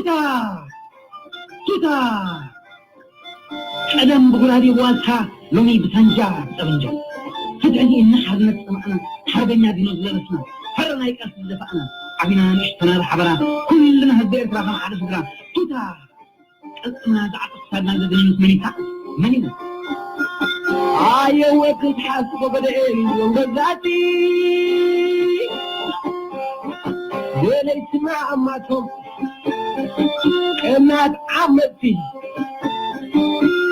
ቱታ! ቱታ! ቀደም ብጉራዴ ብዋልታ፣ ሎሚ ብሳንጃ ብጠበንጃ። ፍትሒ እና ሓርነት ጸማእና፣ ሓርበኛ ዲኖ ዝለበስና፣ ፈረ ናይ ቃልሲ ዝደፋእና፣ ዓቢና ንእሽተና ብሓበራ፣ ኩልና ህዝቢ ኤርትራ ከም ሓደ ስድራ። ቱታ! ቅልጽምና ዝዓጥቕ ክሳድና ዘደንስ መኒታ፣ መን እዩ? ኣየ ወዲ ትሓስቦ በደኤ እዮም ገዛእቲ። ገለ ይስማዕ ኣማቶም ቀናት ዓመቲ።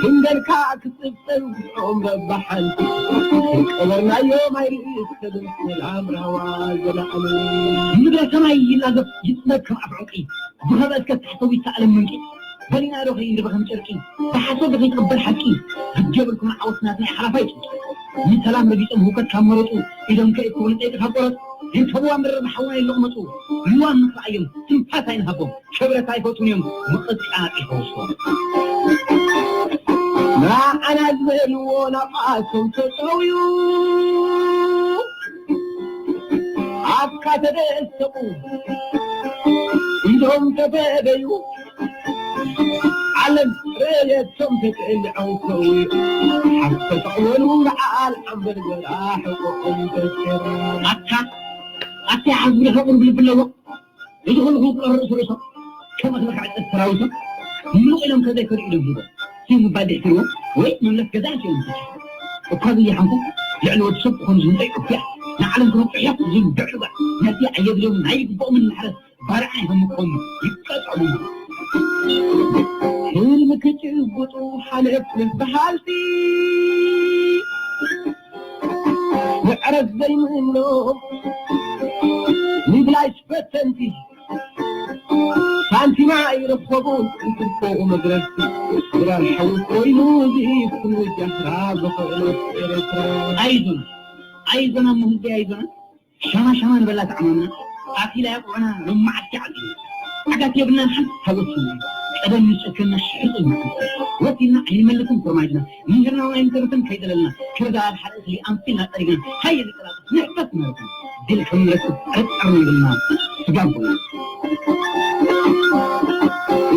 ክንደልካ ክጽብጸብ ኦም በባሓንቲ። ቀበርናዮም ኣይርኢ ክብል ሰላም ራህዋ ዘላኣለዊ። ምድረ ሰማይ ይላገብ ይጽበብ ከም ኣፍ ዕንቂ። ዝኸበ እስከ ታሕተዊት ሰኣለም ምንቂ። በሊና ዶ ከይንርበ ከም ጨርቂ። ብሓሶት ዶ ከይትቕበል ሓቂ። ግዲ የብልኩምን ዓወት ናትና እዩ ሓላፋይ ጭንቂ። ንሰላም ረጊጾም ህውከት ካብ መረጹ። ኢዶም ከይእክቡ ንጸይቂ ካብ ቆረጹ። ይርከብዋ ምድሪ ብሓውና ይለቕመጹ። ልዋም ንኽረኣዮም ትንፋስ ኣይንሃቦም። ክብረት ኣይፈትዉን እዮም ምቕጻዕ ይፈውሶም። ንዓና ዝበልዎ ናብኣቶም ተጠውዩ። ኣፍካ ተደሰቑ ኢዶም ተበደዩ። ዓለም ረየቶም ተቅልዐው ከውዩ። ሓፍተ ተቕበሉ በዓል ኣንበርበራ ሕቆኦም ተሸራ። ኣታ ኣታ ሓዝቢ ርሑቕ ብልቢ ኣለዎ። እዚ ኩሉ ክውቅር ርእሱ ርእሶም ከም እኽሊ ክዕጸድ ሰራዊቶም ምሉቕ ኢሎም ከዘይከዱ ኢዶም ሂቦም። ስዩ ምባል ድሕትርዎም ወይ መምለስ ገዛ ኣስዮም ዝትሽ። እኳ ዝየሓንኩ ልዕሊ ወዲ ሰብ ክኾኑ ዝምጠይ ቁፍያ ንዓለም ክነቕሕ እዮም ዝብል ብዕሉጋ ነቲ ኣየድልዮምን ኣይግብኦምን ማሕረስ ባርዓ ይህምቆም ይቀጸሉ። ህልሚ ክጭብጡ ሓለፍ በሃልቲ ምዕረት ዘይምእኖም ንብላሽ ፈተንቲ ሳንቲማ ኣይረኸቡን እንትርፎ መግረፍቲ። ድራር ሓዊ ኮይኑ ዝኢድ ክንውጃ ስራ ዝኽእለት ኤርትራ። ኣይዞና፣ ኣይዞና እሞ ህዝቢ ኣይዞና። ሻማ ሻማ ንበላ ተዓማምና። ኣኪላ ያቁዕና ሎማዓት ዓዲ። ዓጋት የብልናን ሓንቲ ሃወት ስምና። ቀደም ንጨከና ሽሕጥ ኢና። ወሲና ኣይንመልስን ፍርማጅና። ምሂርና እውን ኣይንተርፍን ከይደለልና። ክርዳ ኣብ ሓደ እኽሊ ኣምሲልና ጠሪግና። ሃየ ንጠላጠፍ ንሕፈስ ንረክብ። ድል ከም ንረክብ ጥርጥር የብልና። ስጋብ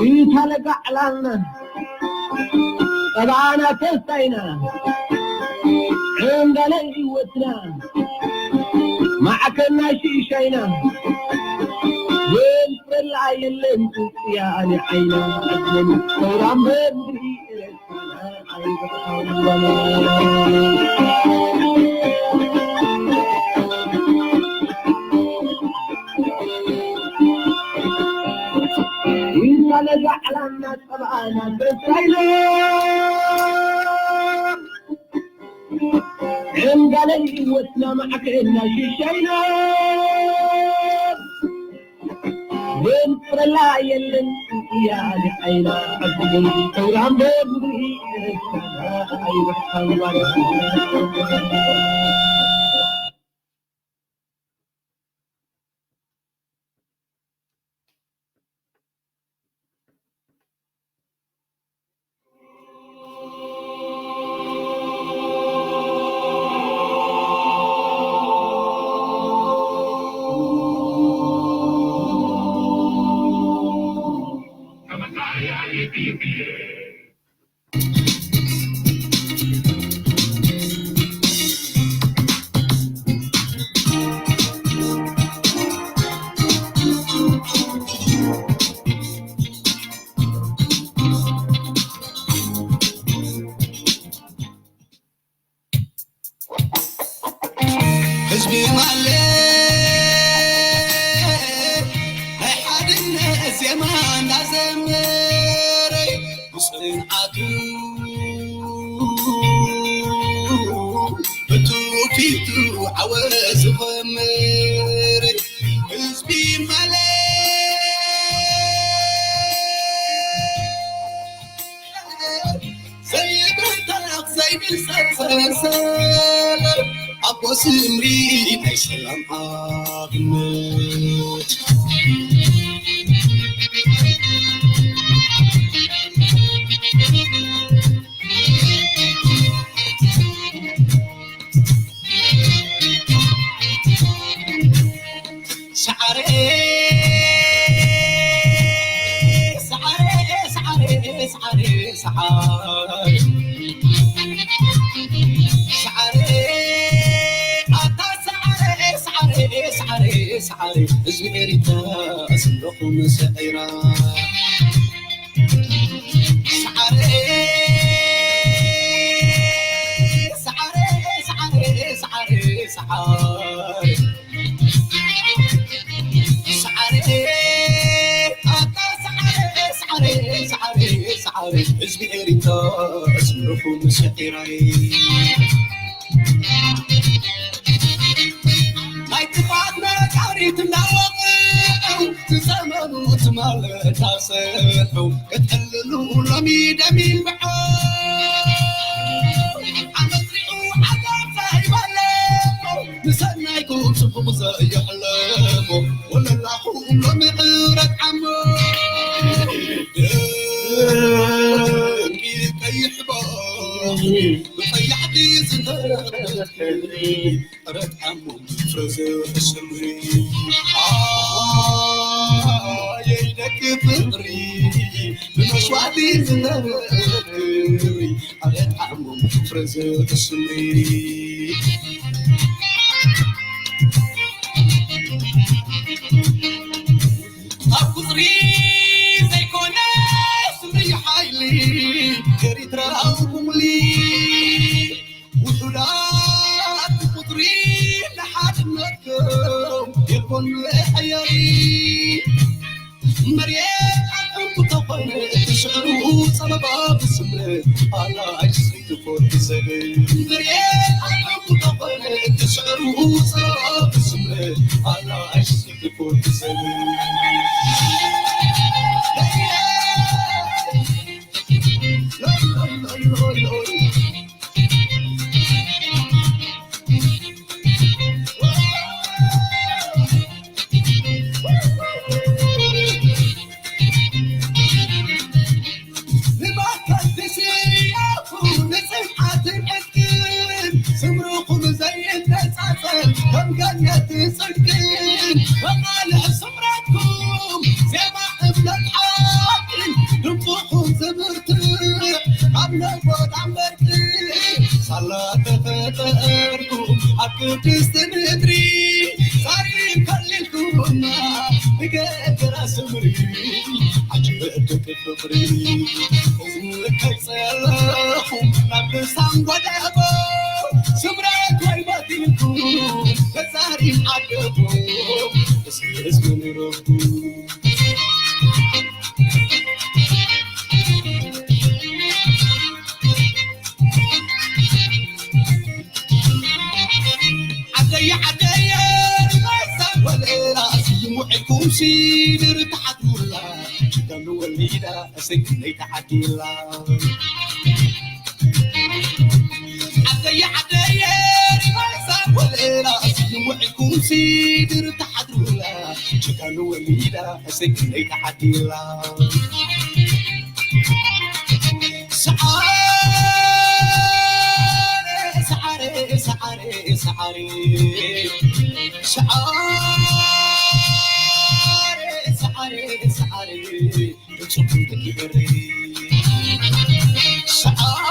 እታ ለጋ ዕላልና። ጠባና ተስፋይና። ዕንጋለ ህይወትና። ማዕከና ሽሻይና። ዘንፍረላ የለን ትጽያ ኣነ ዓይና። ኣድመን ሰውራም በንድሪ ህዝቢ ማለት ናይ ሓድነት ዜማ እናዘመረ ብጽንዓቱ ብትውፊቱ ዓወት ዝኸምር ህዝቢ ማለት ዘይብታኽ ዘይብል ሰርሰር ኣቦ ስምሪ ናይ ሰላም ሓድነት። ሳዕረ ሰዓረ፣ ሰዓረ፣ ኣታ ሰዓረ፣ ሰዓረ፣ ሰዓረ፣ ሰዓረ፣ ህዝቢ ኤሪትራ፣ ስንደኹም ሰዒራ። ሰዓረ፣ ሰዓረ፣ ሰዓረ፣ ሰዓረ፣ ሰዓረ። ሰዓረ፣ ኣታ ሰዓረ፣ ሰዓረ፣ ሰዓረ፣ ሰዓረ፣ ህዝቢ ኤሪትራ፣ ስምርኹም ሰዒራይ። ናይ ጥፍኣት ነጋሪት እናወቕዑ፣ ዝጸመሙ ትማል እናሰሑ፣ ክተልሉ ሎሚ ደም ይንብዖ። ዓመት ሪኡ ዓጋብ ዘይበለኹ፣ ንሰናይኩም ጽቡቕ ዘየሕለፎ፣ ወለላኹም ሎሚ ዕረት ዓሞ። ደምቂ ቀይሕ ባሕሪ፣ ብቐያሕቲ ዝተረኽበ ክብሪ፣ ዕረት ዓሞ ፍረ ዘተሰምሪ። ኣየይ ደቂ ፍቕሪ፣ ብመስዋእቲ ዝተረኽበ ክብሪ፣ ኣበጣዕሞም ፍረ ዘተስምሪ። ኣብ ቁጽሪ ዘይኮነ ስምሪ ሓይሊ፣ ኤሪትራዊ ቁምሊ። ውሑዳት ብቁጽሪ ንሓድነትኩም የልቦን መሐየሪ። መሬት ዓቕም ተኾነ እቲ ሽዕሩ ጸበባ ብስምረት ኣላ ኣይስሕቱ ኮርት ዘብል። መሬት ዓቕም ተኾነ እቲ ሽዕሩ ጸበባ ብስምረት ኣላ ኣይስሕቱ ኮርት ዘብል። ንባካትሲ ኣፉ ንጽንዓትን ዕጥቅን ስምርኹም ዘይነጻጸል ከም ገነት ጽድቅን መቓልሕ ስምረትኩም ዜማ እምነት ሓቅን ድምፅኹም ዝብርትዕ ካብ ነጎድ ኣንበርቂ ሳላ ተፈጠርኩም ኣብ ቅድስቲ ምድሪ ዛሪብ ከሊልኩምና ንገገራ ስምሪ ዓጀብ ደቂ ፍቕሪ እዝኒ ከይጸለኹ ናብ ልሳን ጎደቦ ስምረት ወይ በቲልኩም ተዛሪብ ዓደቦ እዚ ህዝቢ ንረብኩም ዓደየ ዓደየ ሪማሳ ወለላ ስይም ውዒልኩም ሲድር ተሓድሩላ ጅጋኑ ወሊዳ እሰይ ክንደይ ተዓዲላ ዓደየ ዓደየ ሪማሳ ወለላ ስይም ውዒልኩም ሲድር ተሓድሩላ ጅጋኑ ወሊዳ እሰይ ክንደይ ተዓዲላ ሰዓረ ሰዓረ ሰዓረ ሰዓረ ሰዓረ ሰዓረ ሰዓረ ድምፅኹም ደቂ ኤሪ ሰዓረ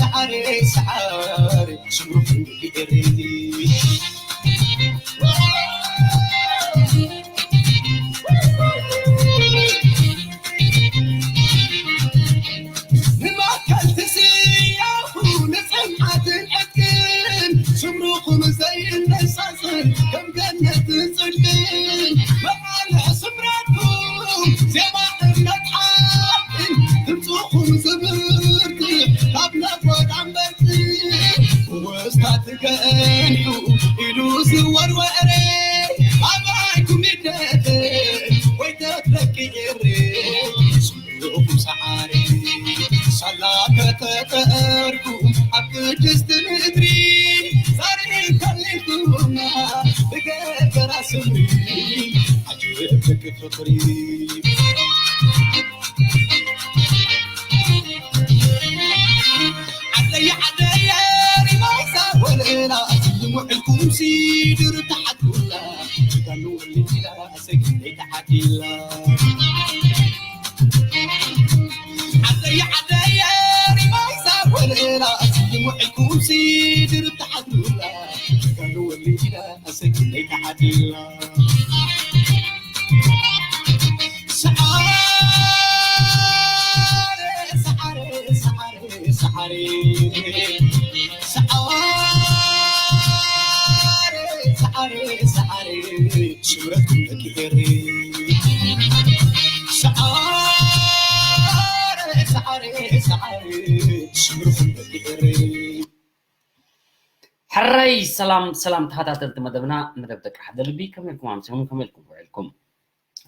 ሰዓረ ሰዓረ ስምርኹም ደቂ ኤሪ ንማእከል ትስያፉ ንጽንዓትን ዕጥቅን ስምርኹም ዘይነሳጽን ከም ገነትን ጽድቅን መቓልሕ ስምረትኩም ዜማ እምነት ሓቅን ድምፅኹም ዝብርትዕ ካብ ነጎድ ኣንበርቂ ወስታት ገንሑ ኢሉ ዝወርወረ ኣባይኩም ይደፈ ወይ ተትረቂ ኤሬ ስምዑኹም ሰዓሪ ሳላ ከተጠርኩ ኣብ ቅድስቲ ምድሪ ዛሬ ከሊልኩማ ብገገራ ስምሪ ዓጀብ ደቂ ፍቕሪ ዓደየ ዓደየ ሪማይሳ ወለላ ስይም ውዕልኩም ሲድር ተሓድሩላ ጅጋኑ ወሊዳ ሰግደይ ተዓዲላ ውዒልኩምሲ ድርብ ትሓድሩላ፣ ተጋሩ ወሊድና ኣሰይ ክንደይ ተዓዲልና። ሰዓረ፣ ሰዓረ፣ ሰዓረ፣ ሰዓረ። ሰዓረ፣ ሰዓረ፣ ሰዓረ፣ ሽምረትኩም ደቂ ኤረይ። ሰዓረ፣ ሰዓረ፣ ሰዓረ፣ ሽምረትኩም ደቂ ኤረይ። ሕራይ ሰላም ሰላም ተኸታተልቲ መደብና፣ መደብ ደቂ ሓደ ልቢ፣ ከመይ ኢልኩም ኣምሲኹም? ከመይ ኢልኩም ውዒልኩም?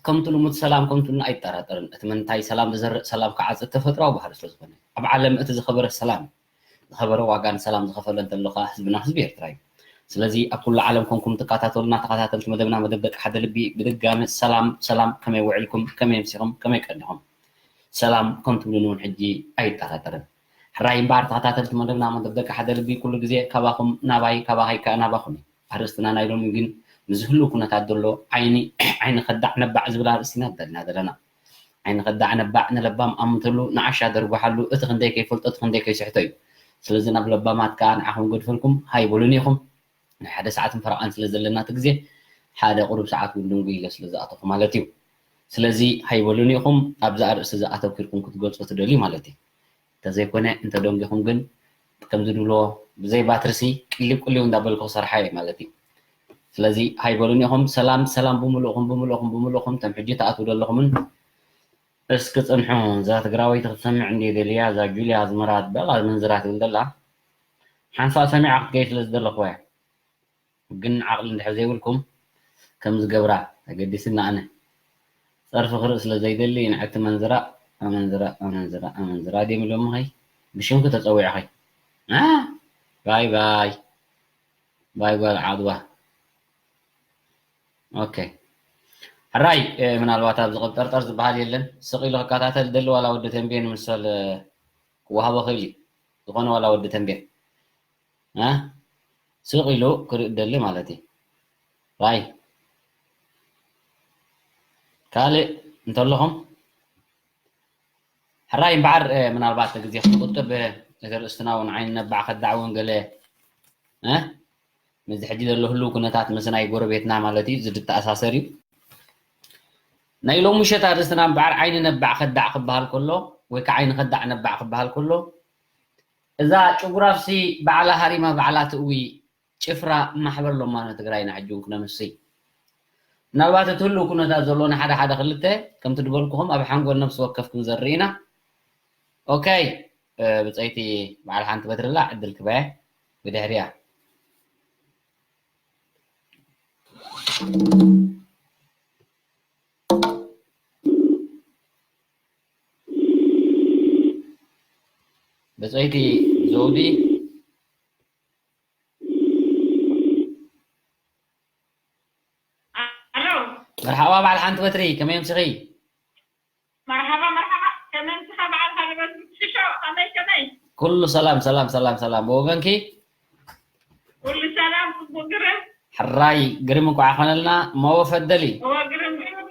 ከምቲ ልሙድ ሰላም ከምቲ ኣይጠራጠርን። እቲ መንታይ ሰላም ዝዘርእ ሰላም ክዓጽድ ተፈጥሮኣዊ ባህሪ ስለ ዝኾነ። ኣብ ዓለም እቲ ዝኸበረ ሰላም እዩ። ዝኸበረ ዋጋ ንሰላም ዝኸፈለ እንተሎ ኸኣ ህዝብና ህዝቢ ኤርትራ እዩ። ስለዚ ኣብ ኩሉ ዓለም ኮንኩም ትከታተሉና ተኸታተልቲ መደብና መደብ ደቂ ሓደ ልቢ ብድጋሚ ሰላም ሰላም፣ ከመይ ውዒልኩም? ከመይ ኣምሲኹም? ከመይ ቀኒኹም? ሰላም ከም ትብሉኒ እውን ሕጂ ኣይጠራጠርን። ሕራይ እምበኣር ተኸታተልቲ መደብና መደብ ደቂ ሓደ ልቢ ኩሉ ግዜ ካባኹም ናባይ ካባኸይ ከኣ ናባኹም እዩ። ኣርእስትና ናይ ሎሚ ግን ንዝህሉ ኩነታት ዘሎ ዓይኒ ዓይኒ ከዳዕ ነባዕ ዝብል ኣርእስቲ ኢና ደሊና ዘለና። ዓይኒ ከዳዕ ነባዕ ንለባም ኣምተሉ ንዓሻ ደርጉሓሉ እቲ ክንደይ ከይፈልጦ እቲ ክንደይ ከይስሕቶ እዩ። ስለዚ ናብ ለባማት ከኣ ንዓኹም ገድፈልኩም ሃይ በሉኒ ኢኹም። ናይ ሓደ ሰዓትን ፈረቓን ስለ ዘለና እቲ ግዜ ሓደ ቁሩብ ሰዓት እውን ድንጉይ ኢለ ስለ ዝኣተኹ ማለት እዩ። ስለዚ ሃይ በሉኒ ኢኹም ኣብዚ ኣርእስቲ እዚ ኣተኲርኩም ክትገልጹ ትደልዩ ማለት እዩ። እንተዘይኮነ እንተደንጊኹም ግን ከምዚ ድብልዎ ብዘይ ባትርሲ ቅሊው ቅሊው እንዳበልኩ ክሰርሓ እየ ማለት እዩ። ስለዚ ሃይ በሉኒ ኢኹም። ሰላም ሰላም ብምልእኹም ብምልእኹም ብምልእኹም እቶም ሕጂ ትኣትዉ ዘለኹምን እስኪ ጽንሑ። እዛ ትግራወይቲ ክትሰምዕ እንድየ ደልያ፣ እዛ ጁልያ ኣዝመራ ትበሃል ኣመንዝራ ትብል ዘላ ሓንሳእ ሰሚዓ ክትገይ ስለ ዝደለኹ እየ። ግን ዓቕሊ እንድሕር ዘይብልኩም ከም ዝገብራ ተገዲስና ኣነ ጸርፊ ክርኢ ስለ ዘይደሊ ንዕቲ መንዝራ ኣመንዝራ ኣመንዝራ ኣመንዝራ ድዮም ኢሎምኺ ብሽምኪ ተጸዊዕኺ ኣ ባይ ባይ ባይ ጓል ዓድዋ ኦኬ ሕራይ ምናልባት ኣብዚ ቅብጠርጠር ዝበሃል የለን ስቕ ኢሉ ክከታተል ደሊ ዋላ ወዲ ተንቤን ምሰል ክወሃቦ ክእል እዩ ዝኾነ ዋላ ወዲ ተንቤን ስቕ ኢሉ ክርኢ ደሊ ማለት እዩ ራይ ካልእ እንተለኹም ሕራይ እምበዓር ምናልባት ግዜ ክንቁጥብ እቲ ርእስትና እውን ዓይኒ ነባዕ ከዳዕ እውን ገለ ምስዚ ሕጂ ዘሎ ህልው ኩነታት ምስ ናይ ጎረቤትና ማለት እዩ ዝድተኣሳሰር እዩ ናይ ሎሚ ምሸት ኣርእስትና እምበዓር ዓይኒ ነባዕ ከዳዕ ክበሃል ከሎ ወይ ከዓ ዓይኒ ከዳዕ ነባዕ ክበሃል ከሎ እዛ ጭጉራፍሲ ባዕላ ሃሪማ ባዕላ ትእዊ ጭፍራ ማሕበር ሎማኖ ትግራይና ሕጂ እውን ክነምሲ ምናልባት እቲ ህልው ኩነታት ዘሎ ንሓደ ሓደ ክልተ ከምቲ ዝበልኩኹም ኣብ ሓንጎል ነብሲ ወከፍ ክንዘርኢ ኢና ኦከይ ብፀይቲ በዓል ሓንቲ በትርላ ዕድል ክበያ ብድሕሪያ ብፀይቲ ዘውዲ መርሓባ በዓል ሓንቲ በትሪ ከመይ ኣምሲኺ መርሓባ መርሓባ ከመይ ኣምሲኻ በዓልካ ንበትሪ ሽሾ ከመይ ከመይ ኩሉ ሰላም ሰላም ሰላም ሰላም ብወገንኪ ኩሉ ሰላም ጽቡቅ ግርም ሕራይ ግርም እንኳዕ ኾነልና መወፈደሊ እወ ግርም ግርም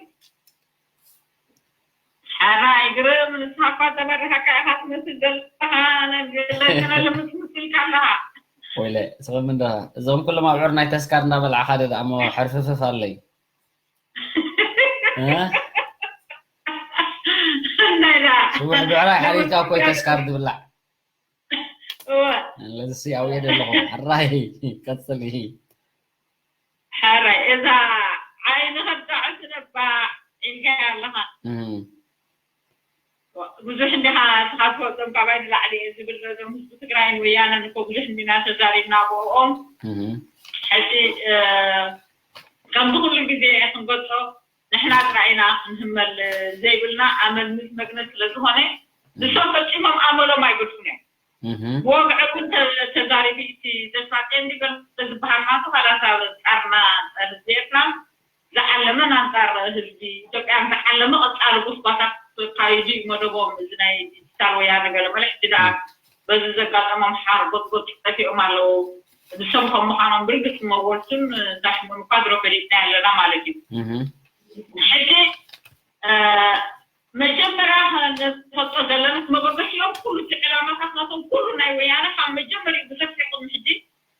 ሕራይ ግርም ንስኻ እኳ ተበረኸካ ኢኻ ትመስል ዘለኻ ነግለግለለ ምስምስ ኢልካ ኣለኻ ወይለ ስቕም እንዳ እዞም ኩሎም ኣብ ዑር ናይ ተስካር እንዳበልዓኻ ደ ደኣ እሞ ሕርፍፍፍ ኣለይ እንታይ ደኣ ስቡሕ ብዕራይ ሓሪድካ እኮ ተስካር ዝብላዕ ለዚ ኣብየ ዘለኹ ሕራይ ቀፅል ሕራይ እዛ ዓይኒ ከዳዕ ስነባ ኢልካያ ኣለኻ ብዙሕ እንዲኻ ንስኻ ትፈልጦም ካባይ ንላዕሊ እየ ዝብል ነዞም ህዝቢ ትግራይን ወያነን እኮ ብዙሕ እንዲና ተዛሪብና ብኦም ሕጂ ከምዚ ኩሉ ግዜ ክንገልፆ ንሕና ጥራይ ኢና ክንህመል ዘይብልና ኣመል ምስ መግነዝ ስለ ዝኾነ ንሶም ፈፂሞም ኣመሎም ኣይገድፉን እዮም ብወግዒ እውን ተዛሪቢ እቲ ተስፋ ጤንዲ ዝበሃል ናቱ ካላስ ኣብ ፃርና ህዝቢ ኤርትራ ዝዓለመን ኣንጻር ህዝቢ ኢትዮጵያን ዝዓለመ ቀጻሊ ጉስጓሳት ክካይዱ እዩ መደቦም። እዚ ናይ ዲጂታል ወያነ ገለመለ ሕጂ ደኣ በዚ ዘጋጠሞም ሓር ጎጥጎጥ ጠፊኦም ኣለዉ። ንሶም ከም ምዃኖም ብርግጽ መወልቱን ዛሕሙን እኳ ድሮ ፈሊጥና ኣለና ማለት እዩ። ሕጂ መጀመርያ ንፈልጦ ዘለና መበገሲኦም ኩሉ እቲ ዕላማታት ናቶም ኩሉ ናይ ወያነ ካብ መጀመሪኡ ብሰፊሑ ቅድሚ ሕጂ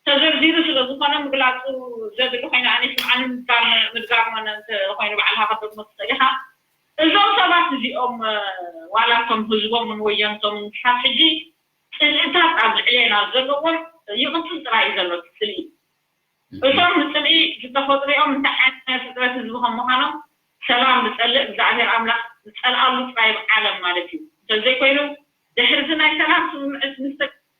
ተዘርዚሩ ስለ ዝኾነ ምግላፁ ዘድሊ ኮይኑ ኣነ ስምዓኒ ምድጋም ምድጋም ኾነ እንተ ኮይኑ ባዕልኻ ክትደግሞ ትኽእል ኢኻ። እዞም ሰባት እዚኦም ዋላ እቶም ህዝቦምን ወየንቶምን ክሳብ ሕጂ ፅልእታት ኣብ ልዕሌና ዘለዎም ይቕፅል ጥራይ እዩ ዘሎ እቲ ፅልኢ። እቶም ብፅልኢ ዝተፈጥሩ እዮም። እንታይ ዓይነት ፍጥረት ህዝቢ ከም ምዃኖም ሰላም ዝፀልእ እግዚኣብሔር ኣምላኽ ዝፀልኣሉ ጥራይ ዓለም ማለት እዩ። እንተዘይኮይኑ ድሕሪ እዚ ናይ ሰላም ስምምዕት ምስ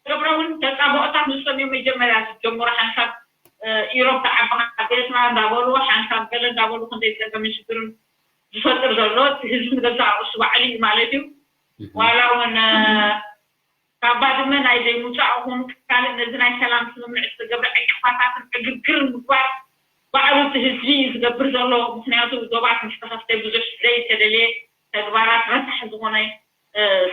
ተገብረ እውን ተፃብኦታት ንሶም እዮም መጀመርያ ዝጀምሩ። ሓንሳብ ኢሮብ ተዓበኻ ኤርትራ እንዳበሉ ሓንሳብ ገለ እንዳበሉ ክንደይ ፀገምን ሽግርን ዝፈጥር ዘሎ እቲ ህዝቢ ንገዛእ ርእሱ ባዕሉ እዩ ማለት እዩ። ዋላ እውን ካብ ባድመ ናይ ዘይምውፃእ ይኹን ካልእ ነዚ ናይ ሰላም ስምምዕ ዝተገብረ ዕንቅፋታትን ዕግርግርን ምግባር ባዕሉ እቲ ህዝቢ እዩ ዝገብር ዘሎ። ምክንያቱ ዶባት ምስ ተኸፍተ ብዙሕ ዘይተደልየ ተግባራት ረሳሕ ዝኾነ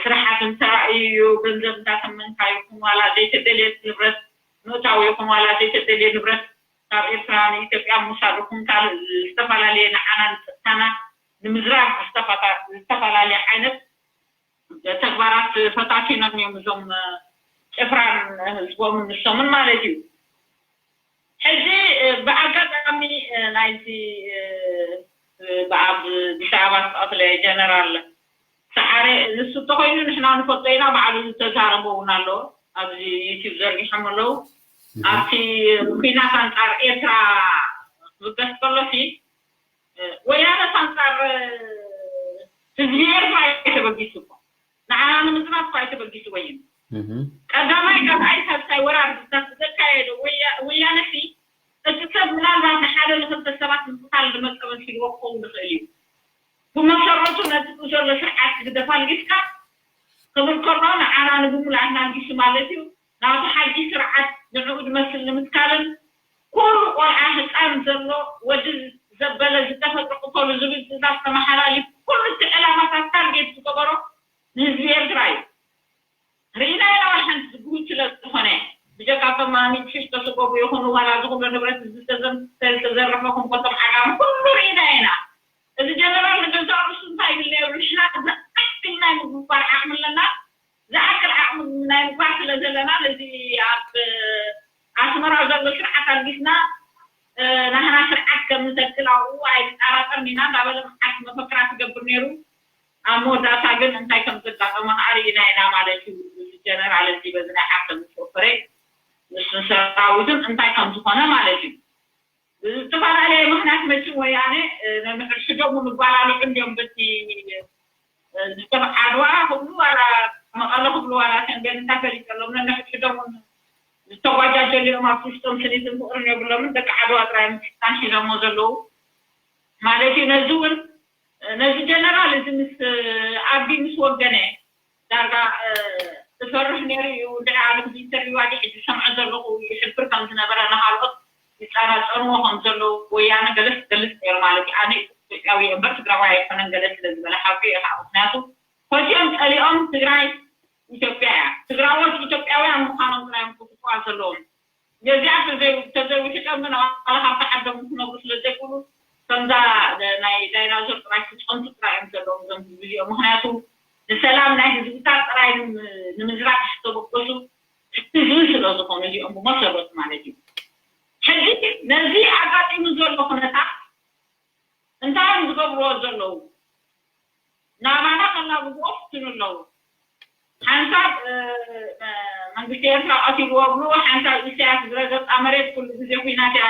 ስራሓት እንተራእዩ እዩ። ገንዘብ እንዳተመንካ ይኹን ዋላ ዘይተደልየ ንብረት ምእታው ይኹን ዋላ ዘይተደልየ ንብረት ካብ ኤርትራ ንኢትዮጵያ ምውሳድ ይኹን ካልእ ዝተፈላለየ ንዓና ንፀጥታና ንምዝራግ ዝተፈላለየ ዓይነት ተግባራት ፈታቲኖም እዮም እዞም ጭፍራን ህዝቦምን ንሶምን ማለት እዩ። ሕዚ ብኣጋጣሚ ናይቲ ብኣብ ኣዲስ ኣበባ ዝተቐትለ ጀነራል ሰዓረ ንሱ እንተኮይኑ ንሕና ንፈልጦ ኢና። ባዕሉ ዝተዛረቦ እውን ኣሎ ኣብዚ ዩቲብ ዘርጊሖም ኣለዉ። ኣብቲ ኩናት ኣንፃር ኤርትራ ክብገስ ከሎ ሲ ወያነ ኣንፃር ህዝቢ ኤርትራ ኣይተበጊሱ እኮ ንዓና ንምዝራብ እኮ ኣይተበጊሱ ወይም ቀዳማይ ካልኣይ ሳልሳይ ወራር ዘካየደ ወያነ ሲ እቲ ሰብ ምናልባት ንሓደ ንክልተ ሰባት ምቅታል ዝመፀ መሲልዎ ክኸውን ዝኽእል እዩ። ብመሰረቱ ነቲ ዘሎ ስርዓት ግደፍ ኣልጊስካ ክብል ከሎ ንዓና ንብሙላትና ኣልጊሱ ማለት እዩ። ናቱ ሓድሽ ስርዓት ንዕኡ ዝመስል ንምትካልን ኩሉ ቆልዓ ህፃን ዘሎ ወዲ ዘበለ ዝተፈጥረ ቅተሉ ዝብል ትእዛዝ ተመሓላሊፉ ኩሉ እቲ ዕላማታት ታርጌት ዝገበሮ ንህዝቢ ኤርትራ እዩ። ርኢና ኢና ዋላ ሓንቲ ዝግሁድ ስለ ዝኾነ ብጀካ እቶም ኣሚድ ሽሽ ተስጎጉ ይኹኑ ዋላ ዝኹሉ ንብረት ዝተዘርፈ ኩምኮቶም ዓጋሚ ኩሉ ርኢና ኢና። እዚ ጀነራል ንገዛእ ርእሱ እንታይ ይብል ነይሩ ንሕና ዝኣክል ናይ ምግባር ዓቕሚ ኣለና። ዝኣክል ዓቕሚ ናይ ምግባር ስለ ዘለና ነዚ ኣብ ኣስመራ ዘሎ ስርዓት ኣልጊስና ናህና ስርዓት ከም ንተክል ኣብኡ ኣይንጠራጠርን ኢና እንዳበለ መዓት መፈክራ ትገብር ነይሩ። ኣብ መወዳእታ ግን እንታይ ከም ዘጋጠመ ከዓ ርኢና ኢና ማለት እዩ። እዚ ጀነራል እዚ በዚ ናይ ሓፍተ ምስ ወፈረ ንሱን ሰራዊቱን እንታይ ከም ዝኾነ ማለት እዩ። ብዝተፈላለየ ምክንያት መችም ወያነ ነንሕድሕዶም ይባላልዑ እንዲዮም በቲ ዝተፍ ዓድዋ ክብሉ ዋላ መቐለ ክብሉ ዋላ ተንቤን እንታይ ፈሊጠሎም ነንሕድሕዶም ዝተጓጃጀሉ እዮም። ኣብ ውሽጦም ስኒትን ፍቅርን የብሎምን። ደቂ ዓድዋ ጥራይ ምስልጣን ሒዞሞ ዘለዉ ማለት እዩ። ነዚ እውን ነዚ ጀነራል እዚ ምስ ኣቢ ምስ ወገነ ዳርጋ ዝፈርሕ ነይሩ እዩ። እንድሕር ኣነ ኢንተርቪው ኣዲ ሕጂ ዝሰምዖ ዘለኹ ይሕብር ከም ዝነበረ ንካልኦት ይፀራፀርዎ ከም ዘለዉ ወያነ ገለ ዝገልፅ ነይሩ ማለት እዩ። ኣነ ኢትዮጵያዊ እምበር ትግራዋይ ኣይኮነን ገለ ስለ ዝበለ ሓቂ እዩ ከዓ ምክንያቱ ፈትዮም ፀሊኦም ትግራይ ኢትዮጵያ እያ። ትግራዎት ኢትዮጵያውያን ምዃኖም ጥራይ እዮም ክፍልጥዋ ዘለዎም። ነዚኣ ተዘይውሒጦም ግን ኣባላ ካብቲ ዓዶም ክነብሩ ስለ ዘይክእሉ ከምዛ ናይ ዳይናዞር ጥራይ ክፀንቱ ጥራይ እዮም ዘለዎም እዞም ህዝቢ እዚኦም። ምክንያቱ ንሰላም ናይ ህዝብታት ጥራይ ንምዝራፍ ዝተበገሱ ህዝቢ ስለ ዝኾኑ እዚኦም ብመሰረቱ ማለት እዩ። ሕዚ ነዚ ኣጋጢሙ ዘሎ ኩነታት እንታይ እዮም ዝገብርዎ ዘለዉ? ናባና ከላግብዎ ፍትኑ ኣለዉ። ሓንሳብ መንግስቲ ኤርትራ ቀቲልዎ ብሉ፣ ሓንሳብ ኢሳያስ ዝረገጣ መሬት ኩሉ ግዜ ኩናት እያ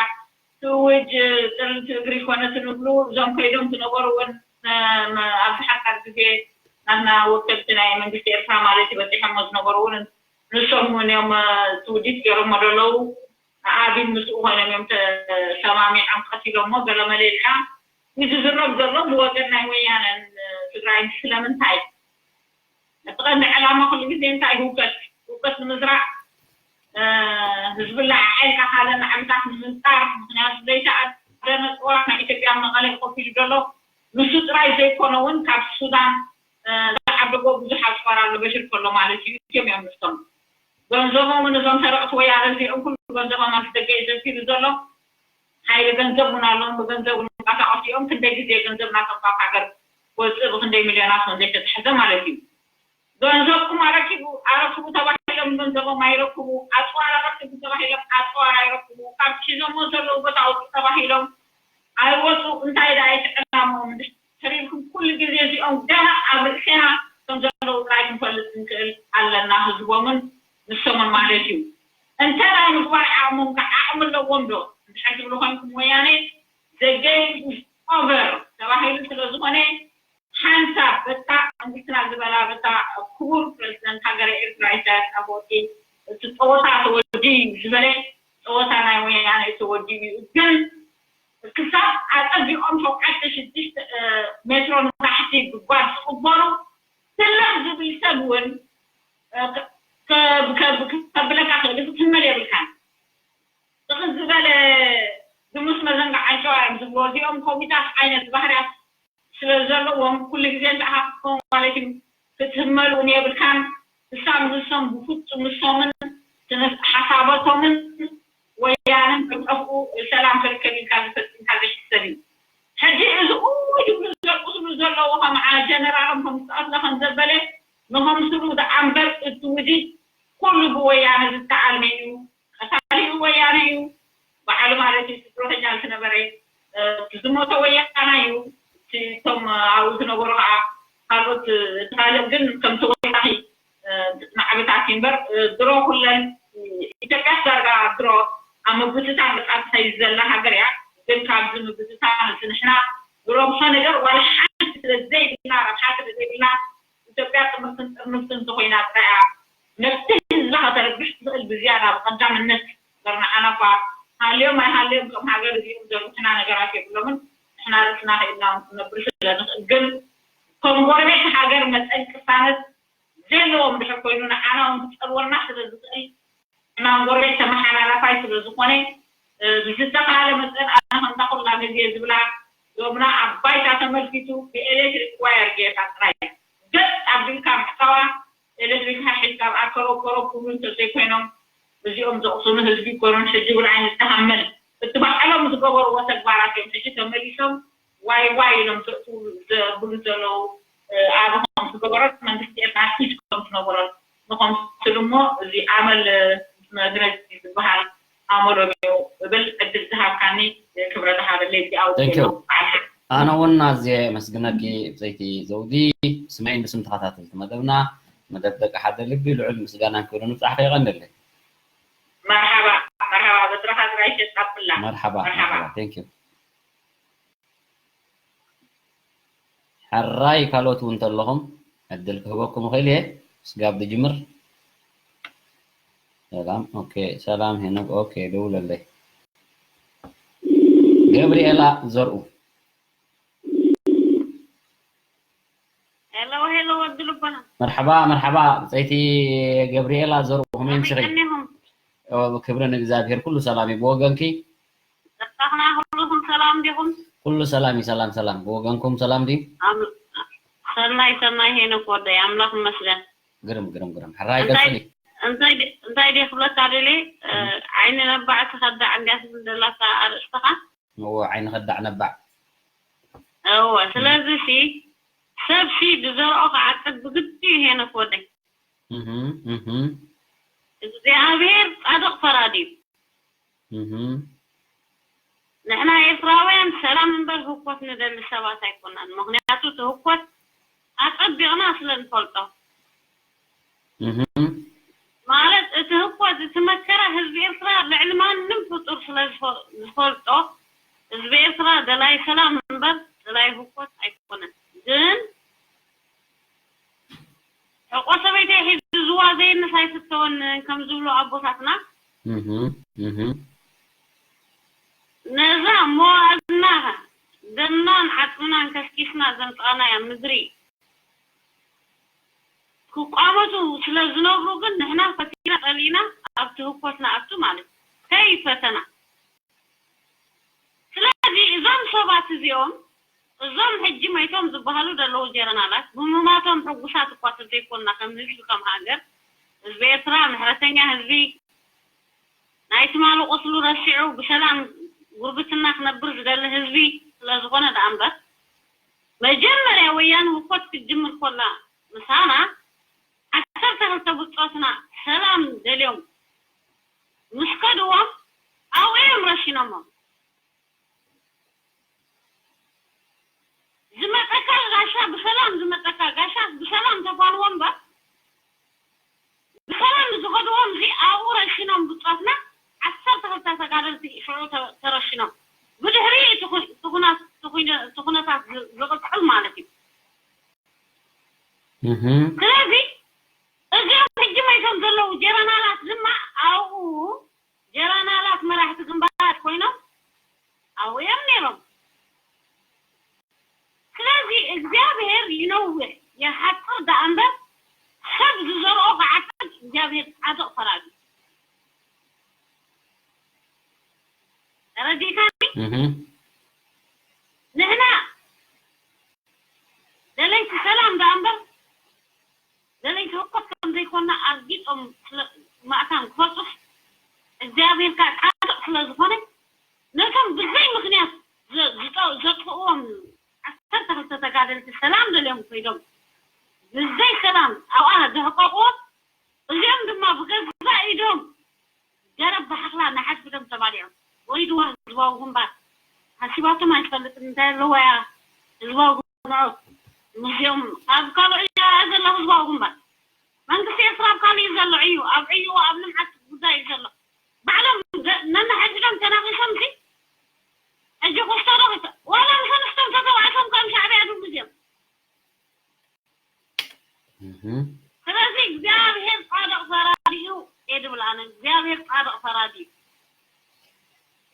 ትእውጅ፣ ጥርንቲ እግሪ ኮነትን ብሉ። እዞም ከይዶም ዝነበሩ እውን ኣብዚ ሓፃር ግዜ ናትና ወከልቲ ናይ መንግስቲ ኤርትራ ማለት እዩ በፂሖሞ ዝነበሩ እውን ንሶም እውን እዮም ትውዲት ገይሮሞ ዘለዉ። ኣቢን ምስኡ ኮይኖም እዮም ተሰማሚዖም ቀቲሎሞ ገለመለ ኢልካ እዩ ዝዝረብ ዘሎ ብወገን ናይ ወያነን ትግራይን። ስለምንታይ እቲ ቀንዲ ዕላማ ኩሉ ግዜ እንታይ ህውከት ህውከት ንምዝራእ ህዝቢ ለዓዒልካ ካልእ ናዕብታት ንምንፃር። ምክንያቱ ዘይተኣደነ ፅዋር ናይ ኢትዮጵያ መቐለ ኮፍ ኢሉ ዘሎ ንሱ ጥራይ ዘይኮነ እውን ካብ ሱዳን ዝዓደጎ ብዙሕ ኣፅዋር ኣሎ በሽር ከሎ ማለት እዩ። እትዮም እዮም ንሶም ገንዘቦም ንዞም ሰረቕቲ ወያነ እዚኦም ኩሉ ገንዘቦም ኣብ ደገ እዩ ዘሲሉ ዘሎ። ሓይሊ ገንዘብ እውን ኣለዎም ብገንዘብ እውን ይንቀሳቀሱ እዮም። ክንደይ ግዜ ገንዘብ ናቶም ካብ ሃገር ወፅኢ ብክንደይ ሚልዮናት ከም ዘይተታሕዘ ማለት እዩ። ገንዘብኩም ኣረኪቡ ኣረክቡ ተባሂሎም ገንዘቦም ኣይረክቡ፣ ኣፅዋር ኣረክቡ ተባሂሎም ኣፅዋር ኣይረክቡ፣ ካብ ሒዞሞ ዘለዉ ቦታ ኣውፅኡ ተባሂሎም ኣይወፁ። እንታይ ደኣ እቲ ዕላምኦም እንድሕር ኢልኩም ኩሉ ግዜ እዚኦም ገና ኣብ ርእሴና ከም ዘለዉ ጥራይ ክንፈልጥ ክንክእል ኣለና፣ ህዝቦምን ንሶምን ማለት እዩ። እንተ ናይ ምግባር ዓቕሞም ከ ዓቕሚ ኣለዎም ዶ እንድሕር ትብሉ ኮይንኩም ወያነ ዘገይም ኦቨር ተባሂሉ ስለ ዝኾነ ሓንሳብ በታ መንግስትና ዝበላ በታ ክቡር ፕረዚደንት ሃገረ ኤርትራ ኢሳያስ ኣፈወርቂ እቲ ጸወታ ተወዲኡ እዩ ዝበለ ጸወታ ናይ ወያነ ተወዲኡ እዩ። ግን ክሳብ ኣጸቢቖም ሸውዓተ ሽዱሽተ ሜትሮ ንታሕቲ ጉድጓድ ዝቕበሩ ትልቕ ዝብል ሰብ እውን ከብለካ ክእል ክትህመል የብልካን። ስኽት ዝበለ ድሙስ መዘንግዓ ኣንጨዋ እዮም ዝብልዎ። እዚኦም ኮሚታት ዓይነት ባህርያት ስለ ዘለዎም ኩሉ ግዜ እንተኣኻኽብዎም ማለት እዩ ክትህመል እውን የብልካን። ንሳም ንሶም ብፍጹም ንሶምን ስነ ሓሳባቶምን ወያነን ከጥፍኡ ሰላም ክርከብ ኢልካ ዝፈጽምካ ዘይሕሰብ እዩ። ሕጂ እዚ እውይ ድብሉ ዘልቅስሉ ዘለዉ ከም ጀነራሎም ከም ዝተቐትለ ከም ዘበለ ንኸምስሉ ደኣ እምበር እቲ ውዲት ኩሉ ብወያነ ዝተኣልመ እዩ። ቀታሊ ወያነ እዩ ባዕሉ ማለት እዩ። ስድሮተኛ ዝነበረ ዝሞተ ወያና እዩ። እቶም ኣብኡ ዝነበሩ ከዓ ካልኦት እቲ ካልእ ግን ከም ተወሳኺ ናዕብታት እዩ እምበር ድሮ ኩለን ኢትዮጵያ ዳርጋ ድሮ ኣብ ምብትታን በጣም ትኸይድ ዘላ ሃገር እያ። ግን ካብዚ ምብትታን እዚ ንሕና ዝረብሖ ነገር ዋላ ሓንቲ ስለ ዘይብልና ረብሓ ስለ ዘይብልና ኢትዮጵያ ጥምርትን ጥርንፍትን እንተኾይና ጥራይ እያ ነቲ ህዝባ ከተርብሕ ትኽእል ብዝያዳ ብቐዳምነት እምበር ንዓና እኳ ሃልዮም ኣይሃልዮም ከም ሃገር እዚኦም ዘርብሑና ነገራት የብሎምን። ንሕና ርእስና ክኢልና እውን ክንነብር ስለ ንኽእል ግን ከም ጎረቤት ሃገር መጠን ቅሳነት ዘለዎም ድሕር ኮይኑ ንዓና እውን ክፀልወና ስለ ዝኽእል ሕማም ጎረቤት ተመሓላላፋይ ስለ ዝኾነ ብዝተኻለ መጠን ኣነ ከምታ ኩላ ግዜ ዝብላ ሎምና ኣብ ባይታ ተመልኪቱ ብኤሌክትሪክ ዋየር ጌርካ ጥራይ ገጥ ኣቢልካ ምሕሳዋ ኤሌክትሪክ ሓሒዝካ ኣብኣ ከረብ ከረብ ክብሉ እንተዘይኮይኖም እዚኦም ዘቕስኑ ህዝቢ ይኮኑን ሕጂ እውን ኣይንተሃመል እቲ ባዕሎም ዝገበርዎ ተግባራት እዮም ሕጂ ተመሊሶም ዋይ ዋይ ኢሎም ዘእትዉ ዘብሉ ዘለዉ ኣበ ከም ዝገበሮት መንግስቲ ኤርትራ ሒዝ ከም ዝነበሮት ንኸምስሉ እሞ እዚ ኣመል መግለፂ ዝበሃል ኣመሎም እዩ እብል ዕድል ዝሃብካኒ ክብረት ሃበለይ እዚኣ ኣነ እውን ኣዝየ የመስግነኪ ብፀይቲ ዘውዲ ስምዒን ብስም ተኸታተልቲ መደብና መደብ ደቂ ሓደ ልቢ ልዑል ምስጋናን ክብሪ ንብፃሕኪ የቐንለይ መርሓባ መርሓባ በትረኻ ጥራይ ሸጣብላ መርሓባ መርሓባ thank you ሕራይ ካልኦት እውን እንተለኹም ዕድል ክህበኩም እኽእል እየ ስጋብ ድጅምር ሰላም ኦኬ ሰላም ሄኖክ ኦኬ ደውለለይ ገብርኤላ ዘርኡ ሄሎ ሄሎ ወዲ ልቦና መርሓባ መርሓባ ብፀይቲ ገብርኤላ ዘርኡ ከመይ ምሽኺ ቀኒኹም ክብሪ ንእግዚኣብሔር ኩሉ ሰላም እዩ ብወገንኪ ደስታኽና ኩልኹም ሰላም ዲኹም ኩሉ ሰላም እዩ ሰላም ሰላም ብወገንኩም ሰላም ድዩ ኣም- ሰናይ ሰናይ ሄኖክ ወደይ ኣምላኽ ይመስገን ግርም ግርም ግርም ሕራይ ቀፅሊ እንታይ ዲ- እንታይ ዲ ክብለካ ደልየ ዓይኒ ነባዕ ትኸዳዕ እንዲያ ትብል ደላታ ኣርእስትኻ እዎ ዓይኒ ከዳዕ ነባዕ እወ ስለዚ ሲ ሰብ ሲ ብዘርኦ ክዓቅብ ብግዲ እዩ ሄኖክ ወደይ እህም፣ እህም፣ እግዚኣብሔር ጻድቕ ፈራዲ እዩ። እህም፣ ንሕና ኤርትራውያን ሰላም እምበር ህኮት ንደሊ ሰባት ኣይኮናን። ምኽንያቱ እቲ ህኮት ኣጸቢቕና ስለ ንፈልጦ። እህም፣ ማለት እቲ ህኮት፣ እቲ መከራ ህዝቢ ኤርትራ ልዕሊ ማንም ፍጡር ስለ ዝፈ- ዝፈልጦ፣ ህዝቢ ኤርትራ ደላይ ሰላም እምበር ደላይ ህኮት ኣይኮነን። ግን ሕቆ ሰበይተይ ሒዙ ዝዋዘየንስ ኣይፍተወንን ከም ዝብሉ ኣቦታትና፣ ነዛ መዋእልና ደምናን ዓጽምናን ከስኪስና ዘምጻእናያ ምድሪ ክቋመቱ ስለ ዝነብሩ ግን ንሕና ፈቲና ጸሊእና ኣብቲ ህኮት ንኣቱ ማለት እዩ። ከይፈተና ስለዚ እዞም ሰባት እዚኦም እዞም ሕጂ መይቶም ዝበሃሉ ዘለዉ ጀረናላት ብምማቶም ሕጉሳት እኳ ተዘይኮንና ከም ህዝቢ ከም ሃገር ህዝቢ ኤርትራ ምሕረተኛ ህዝቢ ናይ ትማሊ ቁስሉ ረሲዑ ብሰላም ጉርብትና ክነብር ዝደሊ ህዝቢ ስለዝኾነ ደኣ እምበር መጀመርያ ወያነ ህኮት ክትጅምር ኮላ ምሳና ዓሰርተ ክልተ ብጾትና ሰላም ደልዮም ምስ ከድዎም ኣብኡ እዮም ረሽኖሞም። ዝመጸካ ጋሻ ብሰላም ዝመጸካ ጋሻ ብሰላም ተፋንዎ እምበር ብሰላም ዝኸድዎም እዚ ኣብኡ ረሽኖም ብጾትና ዓሰርተ ክልተ ተጋደልቲ ሽዑ ተ- ተረሽኖም ብድሕሪ እቲ ኩ- እቲ ኩናት- እቲ ኩነ- እቲ ኩነታት ዝ- ዝቕጽል ማለት እዩ። ስለዚ እዚኦም ሕጂ መይቶም ዘለዉ ጀረናላት ድማ ኣብኡ ጀረናላት መራሕቲ ግንባራት ኮይኖም ኣብኡ እዮም ነይሮም። ስለዚ እግዚኣብሔር ይነውሕ ይሓፅር ደኣ እምበር ሰብ ዝዘርኦ ክዓፅድ እግዚኣብሔር ፃድቕ ፈራዲ። ተረዲእካኒ? ንሕና ደለይቲ ሰላም ደኣ እምበር ደለይቲ ህኮት ከም ዘይኮና ኣርጊጾም ስለ ማእታን ክፈልጡስ እግዚኣብሔር ከዓ ፃድቕ ስለ ዝኾነ ነቶም ብዘይ ምኽንያት ዘ- ዝጠ- ዘጥፍእዎም ዓሰርተ ክልተ ተጋደልቲ ሰላም ደልዮም ኮይዶም ብዘይ ሰላም ኣብኣ ዘሕቀቕዎም እዚኦም ድማ ብገዛእ ኢዶም ገረብ ብሓኽላ ንሓድሕዶም ተባሊዖም ወሪድዋ ህዝባዊ ግንባር ሓሲባቶም ኣይትፈልጥን እንታይ ኣለዋ እያ ህዝባዊ ግንባር ንኦም ካብ ካልኦ እያ ዘሎ ህዝባዊ ግንባር መንግስቲ ኤርትራ ኣብ ካልእ እዩ ዘሎ እዩ ኣብ ዕዩ ኣብ ልምዓት ጉዳይ እዩ ዘሎ ባዕሎም ነንሓድሕዶም ተናቒሶም ሲ ሕጂ ክስተሮ ዋላ ንሰለስቶም ተተባዕቶም ከም ሻዕብያ ድሉ እዚኦም ስለዚ እግዚኣብሔር ፃድቕ ፈራዲ እዩ እየ ድብል ኣነ እግዚኣብሔር ፃድቕ ፈራዲ እዩ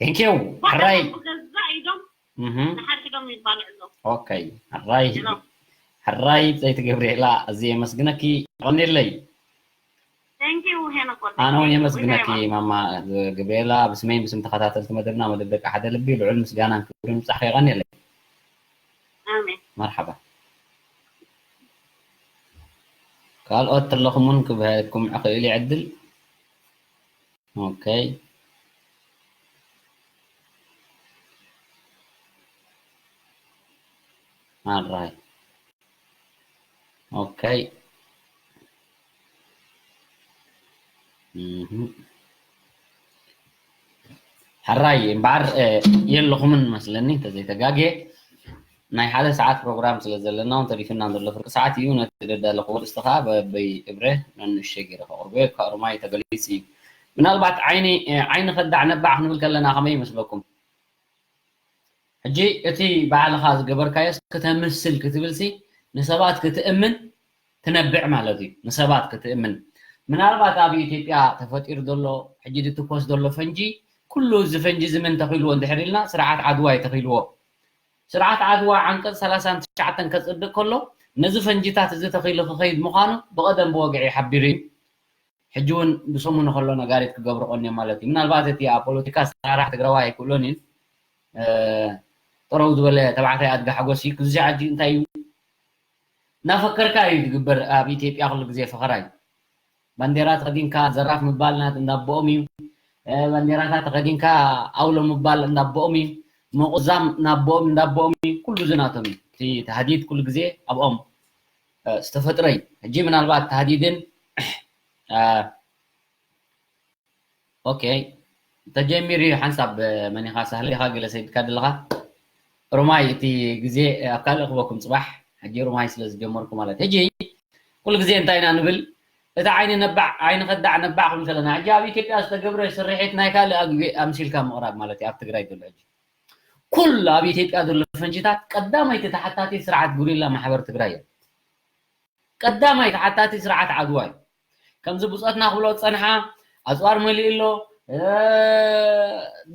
ቴንኪው ሕራይ ብገዛ ኢዶም ንሓድሕዶም ይባልዑ ኣለዉ ኦኬ ሕራይ ሕራይ ብፀይቲ ገብርኤላ ኣዝየ የመስግነኪ ቀኒለይ ቴንኪው ሄኖክ ወዲ ኣነ እውን የመስግነኪ ማማ ገብርኤላ ብስመይ ብስም ተኸታተልቲ መደብና መደብ ደቂ ሓደ ልቢ ልዑል ምስጋናን ክብርን ይብጻሕኪ ቀኒለይ ኣሜን መርሓባ ካልኦት ተለኹምን ክብሀኩም ዕኽእል ይዕድል ኦኬ ኣራይ ኦኬ ሕራይ እምበዓር የለኹምን መስለኒ እንተዘይተጋግየ ናይ ሓደ ሰዓት ፕሮግራም ስለ ዘለና እውን ተሪፍና ዘሎ ፍርቂ ሰዓት እዩ ነቲ ደዳለኹ ርእስቲ ከዓ በበይ እብረ ነንእሽተይ ገይረ ከቕርቦ ካብ ሩማይ ተገሊፅ እዩ ምናልባት ዓይኒ ዓይኒ ከዳዕ ነባዕ ክንብል ከለና ከመይ ይመስለኩም ሕጂ እቲ ባዕልኻ ዝገበርካዮስ ክተምስል ክትብልሲ ንሰባት ክትእምን ትነብዕ ማለት እዩ ንሰባት ክትእምን ምናልባት ኣብ ኢትዮጵያ ተፈጢሩ ዘሎ ሕጂ ዝትኮስ ዘሎ ፈንጂ ኩሉ እዚ ፈንጂ እዚ ምን ተኺልዎ እንድሕር ኢልና ስርዓት ዓድዋ እዩ ተኺልዎ ስርዓት ዓድዋ ዓንቀፅ ሰላሳን ትሽዓተን ከፅድቅ ከሎ ነዚ ፈንጂታት እዚ ተኺሉ ክኸይድ ምዃኑ ብቐደም ብወግዒ ሓቢሩ እዩ ሕጂ እውን ብሰሙኑ ከሎ ነጋሪት ክገብሩ ቀንዮም ማለት እዩ ምናልባት እቲ ኣብ ፖለቲካ ኣሰራራሕ ትግራዋይ ኣይክእሎን እዩ ጠረው ዝበለ ተባዕታይ ኣድጋ ሓጎስ እዩ ክዚ ሕጂ እንታይ እዩ እናፈከርካ እዩ ዝግበር ኣብ ኢትዮጵያ ኩሉ ግዜ ፈኸራ እዩ ባንዴራ ተኸዲንካ ዘራፍ ምባል ናት እንዳቦኦም እዩ ባንዴራታት ተኸዲንካ ኣውሎ ምባል እንዳቦኦም እዩ ምቑዛም ናቦኦም እንዳቦኦም እዩ ኩሉ ዝናቶም እዩ እቲ ተህዲድ ኩሉ ግዜ ኣብኦም ዝተፈጥረ እዩ ሕጂ ምናልባት ተህዲድን ኦኬ ተጀሚሩ እዩ ሓንሳብ መኒኻ ሳህለ ኢኻ ገለ ሰይድካ ዘለኻ ሮማይ እቲ ግዜ ኣብ ካልእ ክበኩም ፅባሕ ሕጂ ሮማይ ስለ ዝጀመርኩ ማለት ሕጂ ኩሉ ግዜ እንታይ ኢና ንብል እቲ ዓይኒ ነባዕ ዓይኒ ከዳዕ ነባዕ ክብል ከለና ሕጂ ኣብ ኢትዮጵያ ዝተገብረ ስርሒት ናይ ካልእ ኣግቢ ኣምሲልካ ምቕራብ ማለት እዩ ኣብ ትግራይ ዘሎ ሕጂ ኩሉ ኣብ ኢትዮጵያ ዘሎ ፈንጂታት ቀዳመይቲ ተሓታቲ ስርዓት ጉሪላ ማሕበር ትግራይ እዮም ቀዳማይ ተሓታቲ ስርዓት ዓድዋ እዩ ከምዚ ብፆትና ክብሎ ዝፀንሓ ኣፅዋር መሊኡ ኣሎ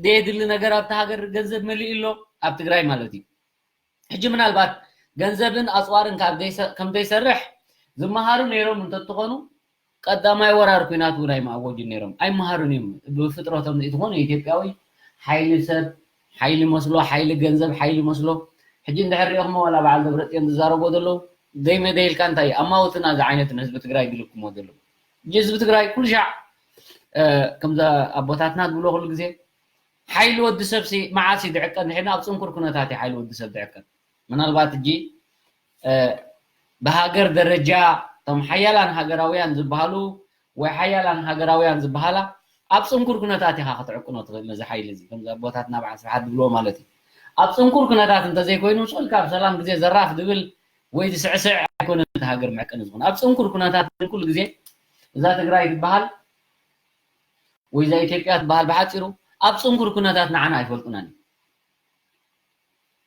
ደየድሊ ነገር ኣብቲ ሃገር ገንዘብ መሊኡ ኣሎ ኣብ ትግራይ ማለት እዩ ሕጂ ምናልባት ገንዘብን ኣፅዋርን ከም ዘይሰርሕ ዝመሃሩ ነይሮም እንተትኾኑ ቀዳማይ ወራር ኩናት እውን ኣይማእወጁን ነይሮም ኣይመሃሩን እዮም ብፍጥረቶም ዘይትኾኑ ኢትዮጵያዊ ሓይሊ ሰብ ሓይሊ መስሎ ሓይሊ ገንዘብ ሓይሊ መስሎ ሕጂ እንድሕር ሪኦክሞ ዋላ በዓል ደብረፅዮን ዝዛረቦ ዘለዉ ደይመደይልካ እንታይ ኣማውትና እዚ ዓይነት ንህዝቢ ትግራይ ዝልክሞ ዘለዉ ሕጂ ህዝቢ ትግራይ ኩሉ ሻዕ ከምዛ ኣቦታትና ዝብሎ ኩሉ ግዜ ሓይሊ ወዲ ሰብ ሲ መዓስ እዩ ዝዕቀን ድሕና ኣብ ፅንኩር ኩነታት እዩ ሓይሊ ወዲ ሰብ ዝዕቀን ምናልባት እጂ ብሃገር ደረጃ እቶም ሓያላን ሃገራውያን ዝበሃሉ ወይ ሓያላን ሃገራውያን ዝበሃላ ኣብ ፅንኩር ኩነታት ኢኻ ክትዕቅኖ ትኽእል። ነዚ ሓይሊ እዚ ከምዚ ኣቦታትና በዓል ስብሓት ዝብልዎ ማለት እዩ። ኣብ ፅንኩር ኩነታት እንተዘይኮይኑ ስቕ ኢልካ ኣብ ሰላም ግዜ ዘራፍ ዝብል ወይ ዝስዕስዕ ኣይኮነን እቲ ሃገር መዕቀኒ ዝኾነ። ኣብ ፅንኩር ኩነታት ግን ኩሉ ግዜ እዛ ትግራይ ትበሃል ወይ እዛ ኢትዮጵያ ትበሃል ብሓፂሩ ኣብ ፅንኩር ኩነታት ንዓና ኣይፈልጡናን እዮም።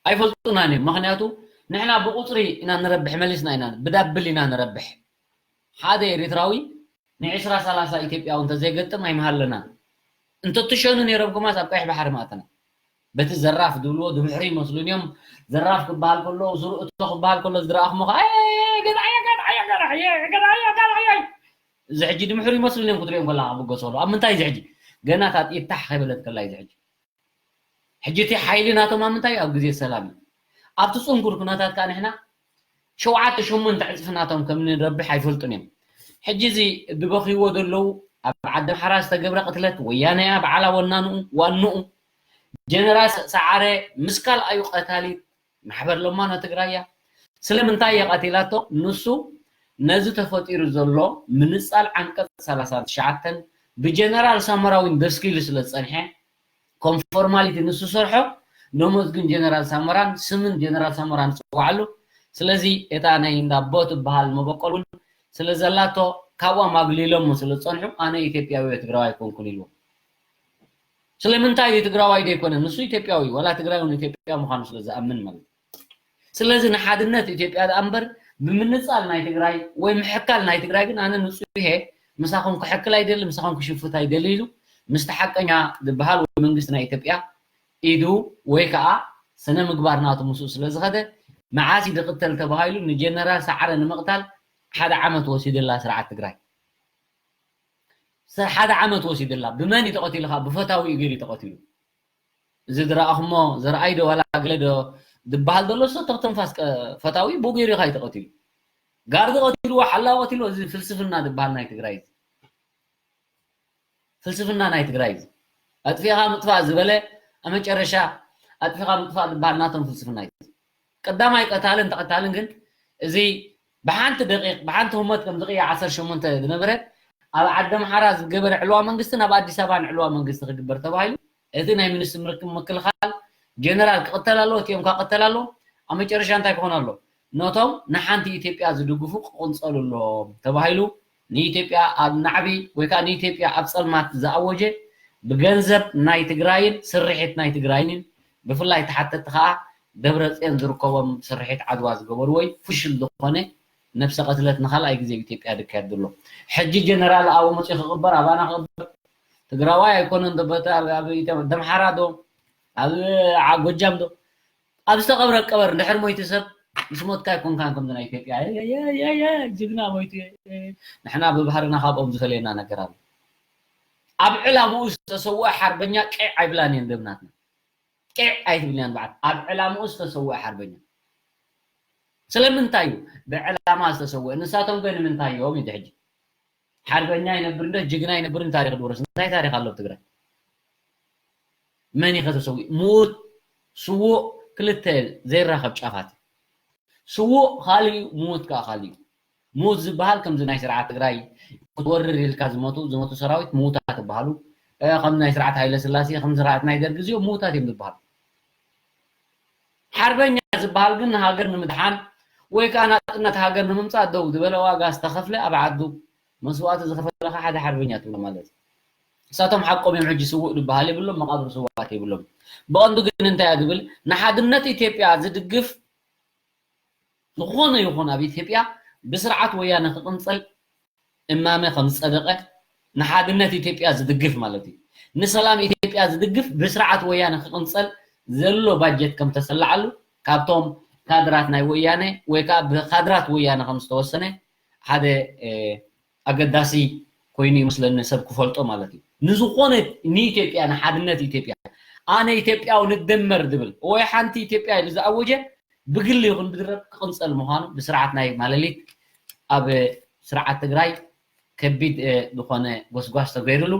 ኣይፈልጡናን እዮም። ምክንያቱ ንሕና ብቁፅሪ ኢና ንረብሕ፣ መሊስና ኢና ብዳብል ኢና ንረብሕ። ሓደ ኤርትራዊ ንዕስራ ሰላሳ ኢትዮጵያዊ እንተዘይገጥም ኣይምሃለናን። እንተትሸኑ ነይሮም ከማስ ኣብ ቀይሕ ባሕሪ ምኣተና። በቲ ዘራፍ ዝብልዎ ድምሕሪ ይመስሉን እዮም። ዘራፍ ክበሃል ከሎ ስሩእ እቶ ክበሃል ከሎ ዝረኣኹሞ ከዓ "ኣየ፣ ገዛየ፣ ገዛየ፣ ገዛየ፣ ገዛየ፣ ገዛየ" እዚ ሕጂ ድምሕሪ ይመስሉን እዮም ክትሪኦም ከለካ ክብገሱ ከለዉ። ኣብ ምንታይ እዚ ሕጂ? ገና እታ ጥይት ታሕ ከይበለት ከላ እዩ እዚ ሕጂ። ሕጂ እቲ ሓይሊ ናቶም ኣብ ምንታይ? ኣብ ግዜ ሰላም እዩ። ኣብቲ ጽንኩር ኩነታት ከኣ ንሕና ሸውዓተ ሸሞንተ ዕጽፊ ናቶም ከም ንረብሕ ኣይፈልጡን እዮም። ሕጂ እዚ ድበኽይዎ ዘለዉ ኣብ ዓዲ ኣምሓራ ዝተገብረ ቅትለት ወያነ እያ በዓላ ወናንኡ ዋንኡ ጀነራል ሰዓረ ምስ ካልኣዩ ቀታሊ ማሕበር ለማኖ ትግራይ እያ። ስለምንታይ እየ ቀቲላቶ? ንሱ ነዚ ተፈጢሩ ዘሎ ምንጻል ዓንቀጽ ሰላሳ ትሽዓተ ብጀነራል ሳሞራዊን ደስኪሉ ስለ ዝጸንሐ ኮም ፎርማሊቲ ንሱ ሰርሖ፣ ደሞዝ ግን ጀነራል ሳሞራን ስምን ጀነራል ሳሞራን ዝጽዋዓሉ። ስለዚ እታ ናይ እንዳ ኣቦ ትበሃል መበቆል እውን ስለ ዘላቶ ካብኦም ኣግሊሎሞ ስለ ዝጸንሑ ኣነ ኢትዮጵያዊ ትግራዋይ ኣይኮንኩን ኢልዎም። ስለምንታይ እዩ ትግራዋይ ዘይኮነ? ንሱ ኢትዮጵያዊ ዋላ ትግራይ እውን ኢትዮጵያ ምዃኑ ስለ ዝኣምን ማለት እዩ። ስለዚ ንሓድነት ኢትዮጵያ ደኣ እምበር ብምንጻል ናይ ትግራይ ወይ ምሕካል ናይ ትግራይ ግን ኣነ ንጹህ እየ። ምሳኹም ክሕክል ኣይደሊ፣ ምሳኹም ክሽፍት ኣይደሊ ኢሉ ምስቲ ሓቀኛ ዝበሃል ወይ መንግስቲ ናይ ኢትዮጵያ ኢዱ ወይ ከዓ ስነ ምግባር ናቱ ምስኡ ስለ ዝኸደ መዓስ እዩ ዝቕተል ተባሂሉ ንጀነራል ሰዓረ ንምቕታል ሓደ ዓመት ወሲድላ ስርዓት ትግራይ። ሰ-፣ ሓደ ዓመት ወሲድላ። ብመን እዩ ተቐቲሉ? ከዓ ብፈታዊ እዩ ገይሩ ተቐቲሉ። እዚ ዝረኣኹሞ ዘርኣይ ዶ ዋላ ገለ ዶ ዝበሃል ዘሎ ሰቶ ትንፋስ ቀ-፣ ፈታዊ ብኡ ገይሩ እዩ ተቐቲሉ። ጋርዲ ቀቲልዎ፣ ሓላዊ ቀቲልዎ። እዚ ፍልስፍና ዝበሃል ናይ ትግራይ እዚ። ፍልስፍና ናይ ትግራይ እዚ። ኣጥፊእኻ ምጥፋእ ዝበለ ኣብ መጨረሻ ኣጥፊእኻ ምጥፋእ ዝበሃል ናቶም ፍልስፍና እዩ። ቀዳማይ ቀታልን ተቐታልን ግን እዚ ብሓንቲ ደቂቕ፣ ብሓንቲ ህሞት ከም ዝቕያ ዓሰርተ ሸሞንተ ዝነበረ ኣብ ዓዲ ኣምሓራ ዝገበረ ዕልዋ መንግስትን ኣብ ኣዲስ ኣበባ ንዕልዋ መንግስቲ ክግበር ተባሂሉ እቲ ናይ ሚኒስትር ምክልኻል ጀነራል ክቕተል ኣለዎ፣ እቲኦም ክቕተል ኣለዎ። ኣብ መጨረሻ እንታይ ክኾን ኣሎ? ነቶም ንሓንቲ ኢትዮጵያ ዝድግፉ ክቕንጸሉ ኣለዎም ተባሂሉ ንኢትዮጵያ ኣብ ናዕቢ ወይ ከዓ ንኢትዮጵያ ኣብ ጸልማት ዝኣወጀ ብገንዘብ ናይ ትግራይን ስርሒት ናይ ትግራይን ብፍላይ ተሓተቲ ከዓ ደብረፅዮን ዝርከቦም ስርሒት ዓድዋ ዝገበርዎ እዩ። ፍሽል ዝኾነ ነብሰ ቅትለት ንኻልኣይ ግዜ ኣብ ኢትዮጵያ ዝካየድ ዘሎ። ሕጂ ጀነራል ኣብኡ መፅኡ ክቕበር ኣባና ክቕበር ትግራዋይ ኣይኮነን ዶ? በታ ኣብ፣ ኣብ ኢትዮ-፣ ደምሓራ ዶ? ኣብ ዓ-፣ ጎጃም ዶ? ኣብ ዝተቐብረ ቀበር እንድሕር ሞይቱ ሰብ ምስ ሞትካ ኣይኮንካን ከምዚ ናይ ኢትዮጵያ። የ፣ የ፣ የ፣ የ፣ ጅግና ሞይቱ። የ፣ የ፣ የ። ንሕና ብባህርና ካብኦም ዝፈልየና ነገር ኣሎ። ኣብ ዕላምኡ ዝተሰውአ ሓርበኛ ቄዕ ኣይብላን እየን ደብናትና። ቄዕ ኣይትብልናን በዓል። ኣብ ዕላምኡ ዝተሰውአ ሓርበኛ። ስለምንታይ እዩ ብዕላማ ዝተሰውአ? ንሳቶም ከ ንምንታይ እዮም? ኢሉ ሕጂ ሓርበኛ ይነብር እንዶ ጅግና ይነብር ታሪኽ ድወርስ? እንታይ ታሪኽ ኣሎ ኣብ ትግራይ? መን እዩ ከተሰዊኡ? ምዉት፣ ስዉእ ክልተ ዘይራኸብ ጫፋት እዩ። ስዉእ ካልእ እዩ፣ ምዉት ከኣ ካልእ እዩ። ምዉት ዝበሃል ከምዚ ናይ ስርዓት ትግራይ ክትወርር ኢልካ ዝመቱ፣ ዝመቱ ሰራዊት ምዉታት ይበሃሉ። እ፣ ከም ናይ ስርዓት ሃይለ ስላሴ፣ ከም ስርዓት ናይ ደርጊ እዚኦም ምዉታት እዮም ዝበሃሉ። ሓርበኛ ዝበሃል ግን ንሃገር ንምድሓን ወይ ከኣ ናጽነት ሃገር ንምምጻእ ደው ዝበለ ዋጋ ዝተኸፍለ ኣብ ዓዱ መስዋእቲ ዝኸፈለ ከኣ ሓደ ሓርበኛ ትብሎ ማለት እዩ። ንሳቶም ሓቆም እዮም ሕጂ ስዉእ ዝበሃል የብሎም፣ መቓብር ስዉኣት የብሎም። ብቐንዱ ግን እንታይ እያ ዝብል ንሓድነት ኢትዮጵያ ዝድግፍ ዝኾነ ይኹን ኣብ ኢትዮጵያ ብስርዓት ወያነ ክቕንጸል እማመ ከም ዝጸደቐ ንሓድነት ኢትዮጵያ ዝድግፍ ማለት እዩ። ንሰላም ኢትዮጵያ ዝድግፍ ብስርዓት ወያነ ክቕንጸል ዘሎ ባጀት ከም ተሰላዓሉ ካብቶም ካድራት ናይ ወያነ ወይ ከዓ ብካድራት ወያነ ከም ዝተወሰነ ሓደ፣ እ፣ ኣገዳሲ ኮይኑ ይመስለኒ ሰብ ክፈልጦ ማለት እዩ። ንዝኾነ ንኢትዮጵያ ንሓድነት ኢትዮጵያ ኣነ ኢትዮጵያዊ ንደመር ዝብል ወይ ሓንቲ ኢትዮጵያ ኢሉ ዝኣወጀ ብግሊ ይኹን ብድረብ ክቕንጸል ምዃኑ ብስርዓት ናይ ማለሊት ኣብ ስርዓት ትግራይ ከቢድ፣ እ፣ ዝኾነ ጎስጓስ ተገይሩሉ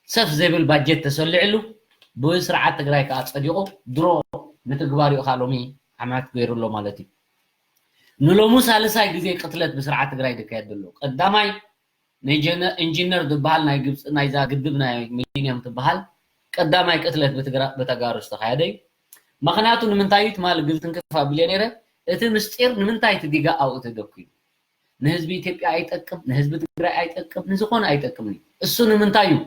ሰፍ ዘይብል ባጀት ተሰሊዕሉ ብስርዓት ትግራይ ከዓ ጸዲቑ ድሮ ምትግባር እዩ ከዓ ሎሚ ዓመት ገይሩ ኣሎ ማለት እዩ። ንሎሙ ሳልሳይ ግዜ ቅትለት ብስርዓት ትግራይ ዝካየድ ዘሎ። ቀዳማይ ንጀነ-፣ ኢንጂነር ዝበሃል ናይ ግብፂ ናይዛ ግድብ ናይ ሚሊኒየም ትበሃል ቀዳማይ ቅትለት ብትግራ-፣ ብተጋሩ ዝተኻየደ እዩ። ምኽንያቱ ንምንታይ እዩ ትማሊ ግልትንክፍ ኣቢለ ነይረ። እቲ ምስጢር ንምንታይ እቲ ዲጋ ኣብኡ ተደኩዩ? ንህዝቢ ኢትዮጵያ ኣይጠቅም፣ ንህዝቢ ትግራይ ኣይጠቅም፣ ንዝኾነ ኣይጠቅምን እዩ። እሱ ንምንታይ እዩ?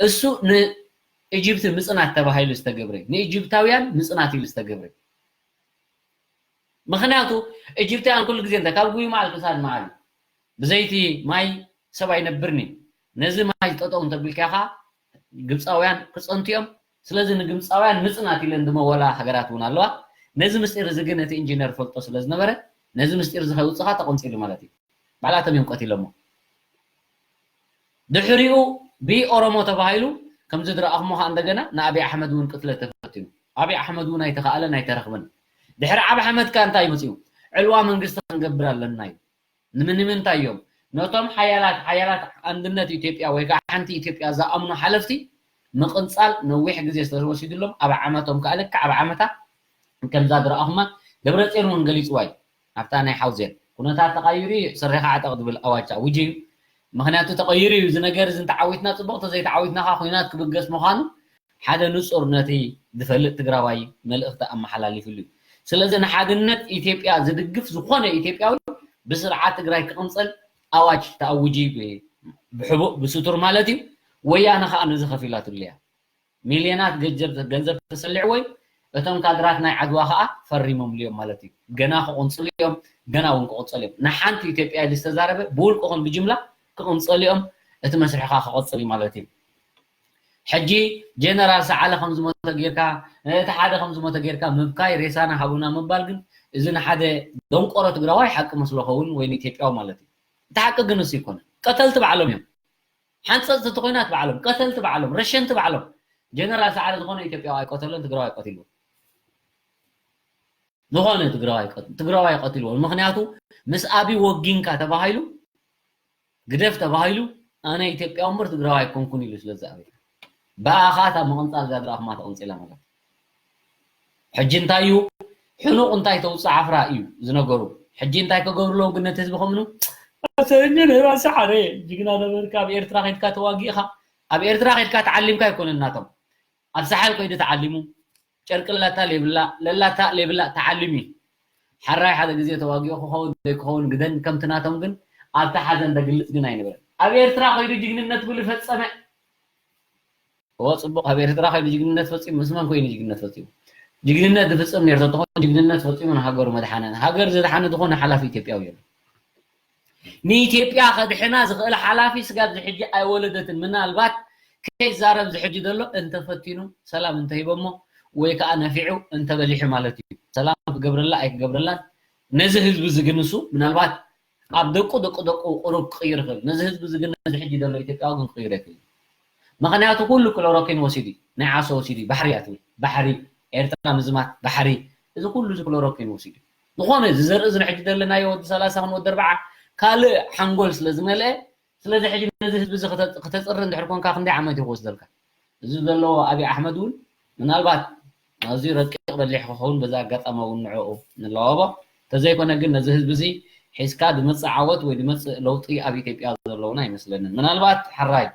እሱ ንኢጅፕት ምፅናት ተባሂሉ ዝተገብረ እዩ። ንኢጅፕታውያን ምፅናት ኢሉ ዝተገብረ እዩ። ምኽንያቱ ኢጅፕታውያን ኩሉ ግዜ እንታይ ካብ ጉይ መዓል ክሳድ መዓል እዩ። ብዘይቲ ማይ ሰብ ኣይነብርን እዩ። ነዚ ማይ ጠጠው እንተቢልካ ኢኻ ግብፃውያን ክፀንቱ እዮም። ስለዚ ንግብፃውያን ምፅናት ኢለን ዝመወላ ሃገራት እውን ኣለዋ። ነዚ ምስጢር እዚ ግን እቲ ኢንጂነር ፈልጦ ስለ ዝነበረ ነዚ ምስጢር እዚ ከይውፅኻ ተቐንፂሉ ማለት እዩ። ባዕላቶም እዮም ቀቲሎሞ። ድሕሪኡ ብኦሮሞ ተባሂሉ ከምዚ ዝረኣኹሞ ከዓ እንደገና ንኣብይ ኣሕመድ እውን ቅትለት ተፈቲኑ። ኣብይ ኣሕመድ እውን ኣይተኻእለን ኣይተረኽበን። ድሕሪ ዓብ ኣሕመድ ከ እንታይ መፅኡ? ዕልዋ መንግስቲ ክንገብር ኣለና እዩ። ንምንምንታይ እዮም? ነቶም ሓያላት ሓያላት ኣንድነት ኢትዮጵያ ወይ ከዓ ሓንቲ ኢትዮጵያ ዝኣምኑ ሓለፍቲ ምቕንፃል ነዊሕ ግዜ ስለዝወሲድሎም ኣብ ዓመቶም ከዓ ልክዕ ኣብ ዓመታ ከምዛ ዝረኣኹማ ደብረፅዮን እውን ገሊፅዋ እዩ። ኣብታ ናይ ሓውዜን ኩነታት ተቐይሩ እዩ ስሪኻ ዕጠቕ ዝብል ኣዋጅ ኣውጅ እዩ። ምኽንያቱ ተቐይሩ እዩ። እዚ ነገር እዚ እንተዓዊትና ፅቡቕ፣ ተዘይተዓዊትና ከዓ ኩናት ክብገስ ምዃኑ ሓደ ንፁር ነቲ ዝፈልጥ ትግራዋይ መልእኽቲ ኣመሓላሊፍሉ እዩ። ስለዚ ንሓድነት ኢትዮጵያ ዝድግፍ ዝኾነ ኢትዮጵያዊ ብስርዓት ትግራይ ክቕንፀል ኣዋጅ ተኣውጂ ብ-፣ ብሕቡእ ብስቱር ማለት እዩ። ወያነ ከዓ ነዚ ከፊላትሉ እያ። ሚልዮናት ገንዘብ፣ ገንዘብ ተሰሊዕዎ እዩ። እቶም ካድራት ናይ ዓድዋ ከዓ ፈሪሞምሉ እዮም ማለት እዩ። ገና ክቕንፅሉ እዮም፣ ገና እውን ክቕፀሉ እዮም። ንሓንቲ ኢትዮጵያ ኢሉ ዝተዛረበ ብውልቂ ኹን ብጅምላ ክቕንፀሉ እዮም። እቲ መስርሕኻ ክቕፅል እዩ ማለት እዩ። ሕጂ ጀነራል ሰዓለ ከም ዝሞተ ጌርካ፣ እቲ ሓደ ከም ዝሞተ ጌርካ ምብካይ፣ ሬሳና ሃቡና ምባል ግን እዚ ንሓደ ደንቆሮ ትግራዋይ ሓቂ መስሎ ኸውን ወይ ንኢትዮጵያዊ ማለት እዩ። እቲ ሓቂ ግን እሱ ይኮነ። ቀተልቲ ባዕሎም እዮም። ሓንፀፅቲ ተኾይናት ባዕሎም፣ ቀተልቲ ባዕሎም፣ ረሸንቲ ባዕሎም። ጀነራል ሰዓረ ዝኾነ ኢትዮጵያዊ ኣይቀተሎን፣ ትግራዋይ ቀቲልዎ። ዝኾነ ትግራዋይ ቀት-፣ ትግራዋይ ቀቲልዎ። ምኽንያቱ ምስ ኣቢ ወጊንካ ተባሂሉ፣ ግደፍ ተባሂሉ፣ ኣነ ኢትዮጵያዊ እምበር ትግራዋይ ኣይኮንኩን ኢሉ ስለ ዝኣበየ። ብኣኻ እታ ምቕንፃል እዛ ዝረኣኹማ ተቐንፂላ ማለት እዩ። ሕጂ እንታይ እዩ? ሕኑቕ እንታይ ተውፅእ ዓፍራ እዩ ዝነገሩ። ሕጂ እንታይ ክገብርሎም ግን ነቲ ህዝቢ ከምኑ? ሰኞ ነይራ ሰዓረ ጅግና ነበርካ። ኣብ ኤርትራ ከይድካ ተዋጊእኻ፣ ኣብ ኤርትራ ከይድካ ተዓሊምካ ኣይኮነን ናቶም። ኣብ ሳሕል ከይዱ ተዓሊሙ፣ ጨርቂ ላታ ሌብላ፣ ለላታ ሌብላ ተዓሊሙ እዩ። ሓራይ ሓደ ግዜ ተዋጊኡ ክኸውን ዘይክኸውን ግደን፣ ከምቲ ናቶም ግን ኣብቲ ሓዘን ደግልጽ ግን ኣይነበረን። ኣብ ኤርትራ ከይዱ ጅግንነት ብሉ ፈጸመ። እዎ፣ ጽቡቕ፣ ኣብ ኤርትራ ከይዱ ጅግንነት ፈጺሙ፣ ምስ መን ኮይኑ ጅግንነት ፈጺሙ? ጅግንነት ዝፍጽም ነይሩ ተኾን ጅግንነት ፈጺሙ ንሃገሩ መድሓነ። ሃገር ዝድሓነ ዝኾነ ሓላፊ ኢትዮጵያዊ የለን። ንኢትዮጵያ ከድሕና ዝኽእል ሓላፊ ስጋብ ዝሕጂ ኣይወለደትን። ምናልባት ከይዛረብ ዝሕጂ ዘሎ እንተፈቲኑ ሰላም እንተሂቦሞ ወይ ከዓ ነፊዑ እንተበሊሑ ማለት እዩ። ሰላም ክገብረላ ኣይክገብረላን ነዚ ህዝቢ ዝግንሱ ምናልባት ኣብ ደቁ ደቁ ደቁ ቁሩብ ክቕይር ይኽእል። ነዚ ህዝቢ ዝግነ እዚ ሕጂ ዘሎ ኢትዮጵያዊ ግን ክቕይር ኣይክእልን። ምኽንያቱ ኩሉ ክሎሮኪን ወሲዱ እዩ። ናይ ዓሶ ወሲዱ እዩ። ባሕሪ እያ ትብል። ባሕሪ፣ ኤርትራ ምዝማት፣ ባሕሪ፣ እዚ ኩሉ እዚ ክሎሮኪን ወሲዱ እዩ። ዝኾነ እዚ ዘርኢ እዚ ሕጂ ዘለናዮ ወዲ ሰላሳ ኹን ወዲ ኣርብዓ ካልእ ሓንጎል ስለ ዝመልአ፣ ስለዚ ሕጂ ነዚ ህዝቢ እዚ ክተ-፣ ክተፅሪ እንድሕር ኮንካ ክንደይ ዓመት እዩ ክወስደልካ? እዚ ዘለዎ ኣብይ ኣሕመድ እውን ምናልባት ኣዝዩ ረቂቕ በሊሕ ክኸውን በዚ ኣጋጣሚ እውን ንዕኡ ንለዋወጦ። እንተዘይኮነ ግን ነዚ ህዝቢ እዚ ሒዝካ ዝመፅእ ዓወት ወይ ዝመፅእ ለውጢ ኣብ ኢትዮጵያ ዘለውን ኣይመስለንን። ምናልባት ሓራይ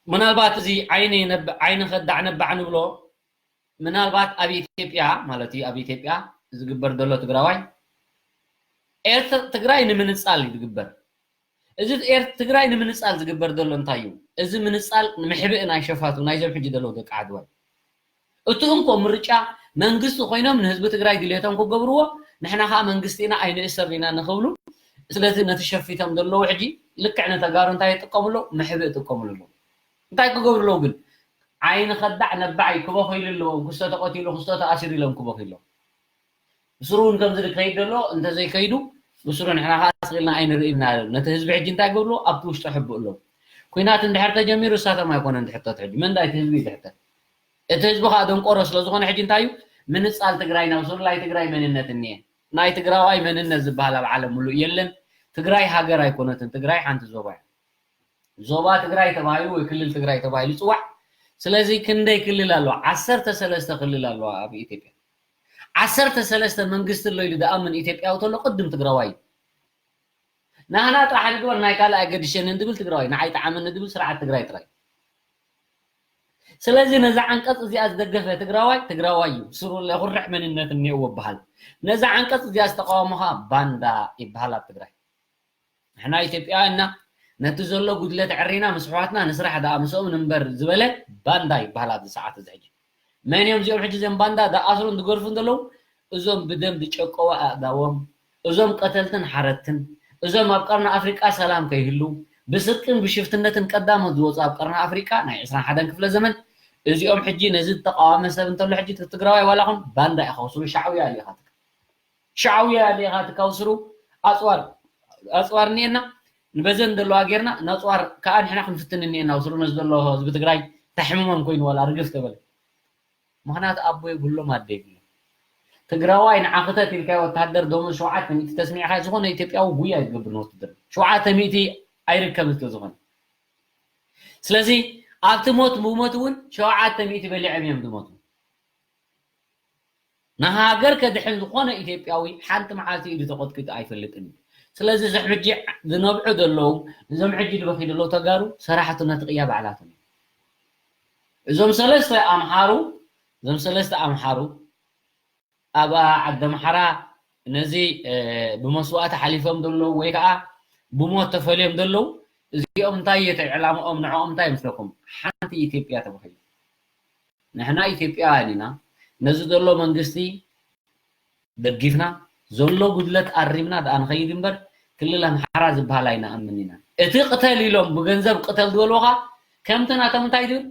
ምናልባት እዚ ዓይኒ ነብ-፣ ዓይኒ ከዳዕ ነባዕ ንብሎ ምናልባት ኣብ ኢትዮጵያ ማለት እዩ፣ ኣብ ኢትዮጵያ ዝግበር ዘሎ ትግራዋይ ኤርትራ፣ ትግራይ ንምንጻል እዩ ዝግበር። እዚ ኤር-፣ ትግራይ ንምንጻል ዝግበር ዘሎ እንታይ እዩ? እዚ ምንጻል ንምሕብእ ናይ ሸፋቱ ናይዞም ሕጂ ዘለዉ ደቂ ዓድዋይ። እቲ እንኮ ምርጫ መንግስቲ ኮይኖም ንህዝቢ ትግራይ ድሌቶም ክገብርዎ፣ ንሕና ከዓ መንግስቲ ኢና ኣይንእሰር ኢና ንክብሉ፣ ስለዚ ነቲ ሸፊቶም ዘለዉ ሕጂ ልክዕ ንተጋሩ እንታይ ይጥቀምሉ? ምሕብእ ይጥቀምሉ ኣለዉ። እንታይ ክገብሩ ኣለዉ ግን? ዓይኒ ከዳዕ ነባዕ ክበኹ ኢሉ ኣለዎም። ክስቶ ተቐቲሉ፣ ክስቶ ተኣሲሩ ኢሎም ክበኹ ኢሎም። ብስሩ እውን ከምዚ ዝከይድ ዘሎ እንተዘይከይዱ፣ ብስሩ ንሕና ከዓ ስቕ ኢልና ኣይንርእይን ኢና። ነቲ ህዝቢ ሕጂ እንታይ ገብርዎ? ኣብቲ ውሽጡ ሕቡእ ኣለዉ። ኲናት እንድሕር ተጀሚሩ እሳቶም ኣይኮነን ዝሕተት ሕጂ። መን ዳ እቲ ህዝቢ እዩ ዝሕተት? እቲ ህዝቢ ከዓ ደንቆሮ ስለ ዝኾነ ሕጂ እንታይ እዩ? ምንጻል ትግራይ ናብ ስሩላይ ትግራይ መንነት እኒኤ። ናይ ትግራዋይ መንነት ዝበሃል ኣብ ዓለም ምሉእ የለን። ትግራይ ሃገር ኣይኮነትን። ትግራይ ሓንቲ ዞባ እያ። ዞባ ትግራይ ተባሂሉ ወይ ክልል ትግራይ ተባሂሉ ይፅዋዕ። ስለዚ ክንደይ ክልል ኣለዋ? ዓሰርተ ሰለስተ ክልል ኣለዋ ኣብ ኢትዮጵያ። ዓሰርተ ሰለስተ መንግስቲ ኣሎ ኢሉ ዝኣምን ኢትዮጵያዊ ተሎ ቅድም ትግራዋይ እዩ። ናህና ጥራሕ ንግበር፣ ናይ ካልእ ኣይገድሸንን ድብል ትግራዋይ፣ ንዓይ ጠዓመኒ ድብል ስርዓት ትግራይ ጥራይ። ስለዚ ነዛ ዓንቀፅ እዚኣ ዝደገፈ ትግራዋይ ትግራዋይ እዩ፣ ስሩ ለኩርሕ መንነት እኒአዎ ይበሃል። ነዛ ዓንቀፅ እዚኣ ዝተቃወሞ ከዓ ባንዳ ይበሃል ኣብ ትግራይ። ንሕና ኢትዮጵያውያን ኢና፣ ነቲ ዘሎ ጉድለት ዕሪና ምስ ኣሕዋትና ንስራሕ ደኣ ምስኦም ንንበር ዝበለ ባንዳ ይበሃል ኣብዚ ሰዓት እዚ ሕጂ። መን እዮም እዚኦም ሕጂ እዞም ባንዳ ዝኣስሩን ዝገርፉን ዘለዉ? እዞም ብደም ዝጨቀወ ኣእዳዎም፣ እዞም ቀተልትን ሓረድትን፣ እዞም ኣብ ቀርኒ ኣፍሪቃ ሰላም ከይህሉ ብስርቅን ብሽፍትነትን ቀዳሞት ዝወፁ ኣብ ቀርኒ ኣፍሪቃ ናይ ዕስራን ሓደን ክፍለ ዘመን፣ እዚኦም ሕጂ ነዚ ዝተቃወመ ሰብ እንተሎ ሕጂ ትግራዋይ ዋላ ኹን ባንዳ ኢኻ ውስሩ ሻዕውያ ኢኻ ትካ ሻዕውያ ኢኻ ትካ ውስሩ ኣፅዋር ኣፅዋር እኒኤና ንበዘን ዘለዋ ጌርና ነፅዋር ከዓ ንሕና ክንፍትን እኒኤና ውስሩ ነዚ ዘሎ ህዝቢ ትግራይ ተሕምሞም ኮይኑ ዋላ ርግፍ ተበለ። ምኽንያቱ ኣቦ የብሎም ኣደ የብሎም። ትግራዋይ ንዓኽተት ኢልካ ወታደር ደሞዝ ሸውዓተ ሚእቲ ተስሚዕካ ዝኾነ ኢትዮጵያዊ ጉያ ይገብር ንውትድር ሸውዓተ ሚእቲ ኣይርከብ እንተ ዝኾነ። ስለዚ ኣብቲ ሞት ብሞት እውን ሸውዓተ ሚእቲ በሊዖም እዮም ዝሞቱ። ንሃገር ከድሕን ዝኾነ ኢትዮጵያዊ ሓንቲ መዓልቲ ኢዱ ተቆጥቂጡ ኣይፈልጥን እዩ። ስለዚ እዞም ሕጂ ዝነብዑ ዘለዉ እዞም ሕጂ ዝበኪ ዘለዉ ተጋሩ ሰራሕቱ ነቲ ቅያ ባዕላቶም እዩ። እዞም ሰለስተ ኣምሓሩ እዞም ሰለስተ ኣምሓሩ ኣብ ዓዲ ኣምሓራ ነዚ ብመስዋእቲ ሓሊፎም ዘለዉ ወይ ከዓ ብሞት ተፈልዮም ዘለዉ እዚኦም እንታይ እቲ ዕላምኦም ንዕኦም እንታይ ይመስለኩም? ሓንቲ ኢትዮጵያ ተባሂሉ ንሕና ኢትዮጵያውያን ኢና ነዚ ዘሎ መንግስቲ ደጊፍና ዘሎ ጉድለት ኣሪምና ደኣ ንኸይድ እምበር ክልል ኣምሓራ ዝበሃል ኣይንኣምን ኢና። እቲ ቅተል ኢሎም ብገንዘብ ቅተል ዝበልዎ ከዓ ከምቲ ናቶም እንታይ ዝብል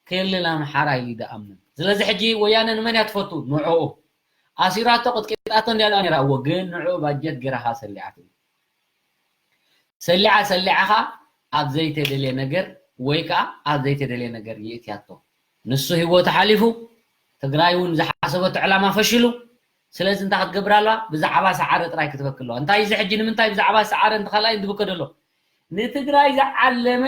ክልል ኣምሓራ እዩ ደኣምን። ስለዚ ሕጂ ወያነ ንመን እያ ትፈቱ? ንዕኡ ኣሲራቶ ቅጥቂጣቶ እንዲያ ደኣ ነይራ እዎ ግን ንዕኡ ባጀት ገይራ ከዓ ሰሊዓቶ። ሰሊዓ ሰሊዓ ከዓ ኣብ ዘይተደልየ ነገር ወይ ከዓ ኣብ ዘይተደልየ ነገር የእትያቶ። ንሱ ህይወቱ ሓሊፉ ትግራይ እውን ዝሓሰበቶ ዕላማ ፈሽሉ። ስለዚ እንታይ ክትገብር ኣለዋ? ብዛዕባ ሰዓረ ጥራይ ክትበክል ኣለዋ። እንታይ እዚ ሕጂ ንምንታይ ብዛዕባ ሰዓረ እንተኻልኣይ እንትብከ ደሎ ንትግራይ ዝዓለመ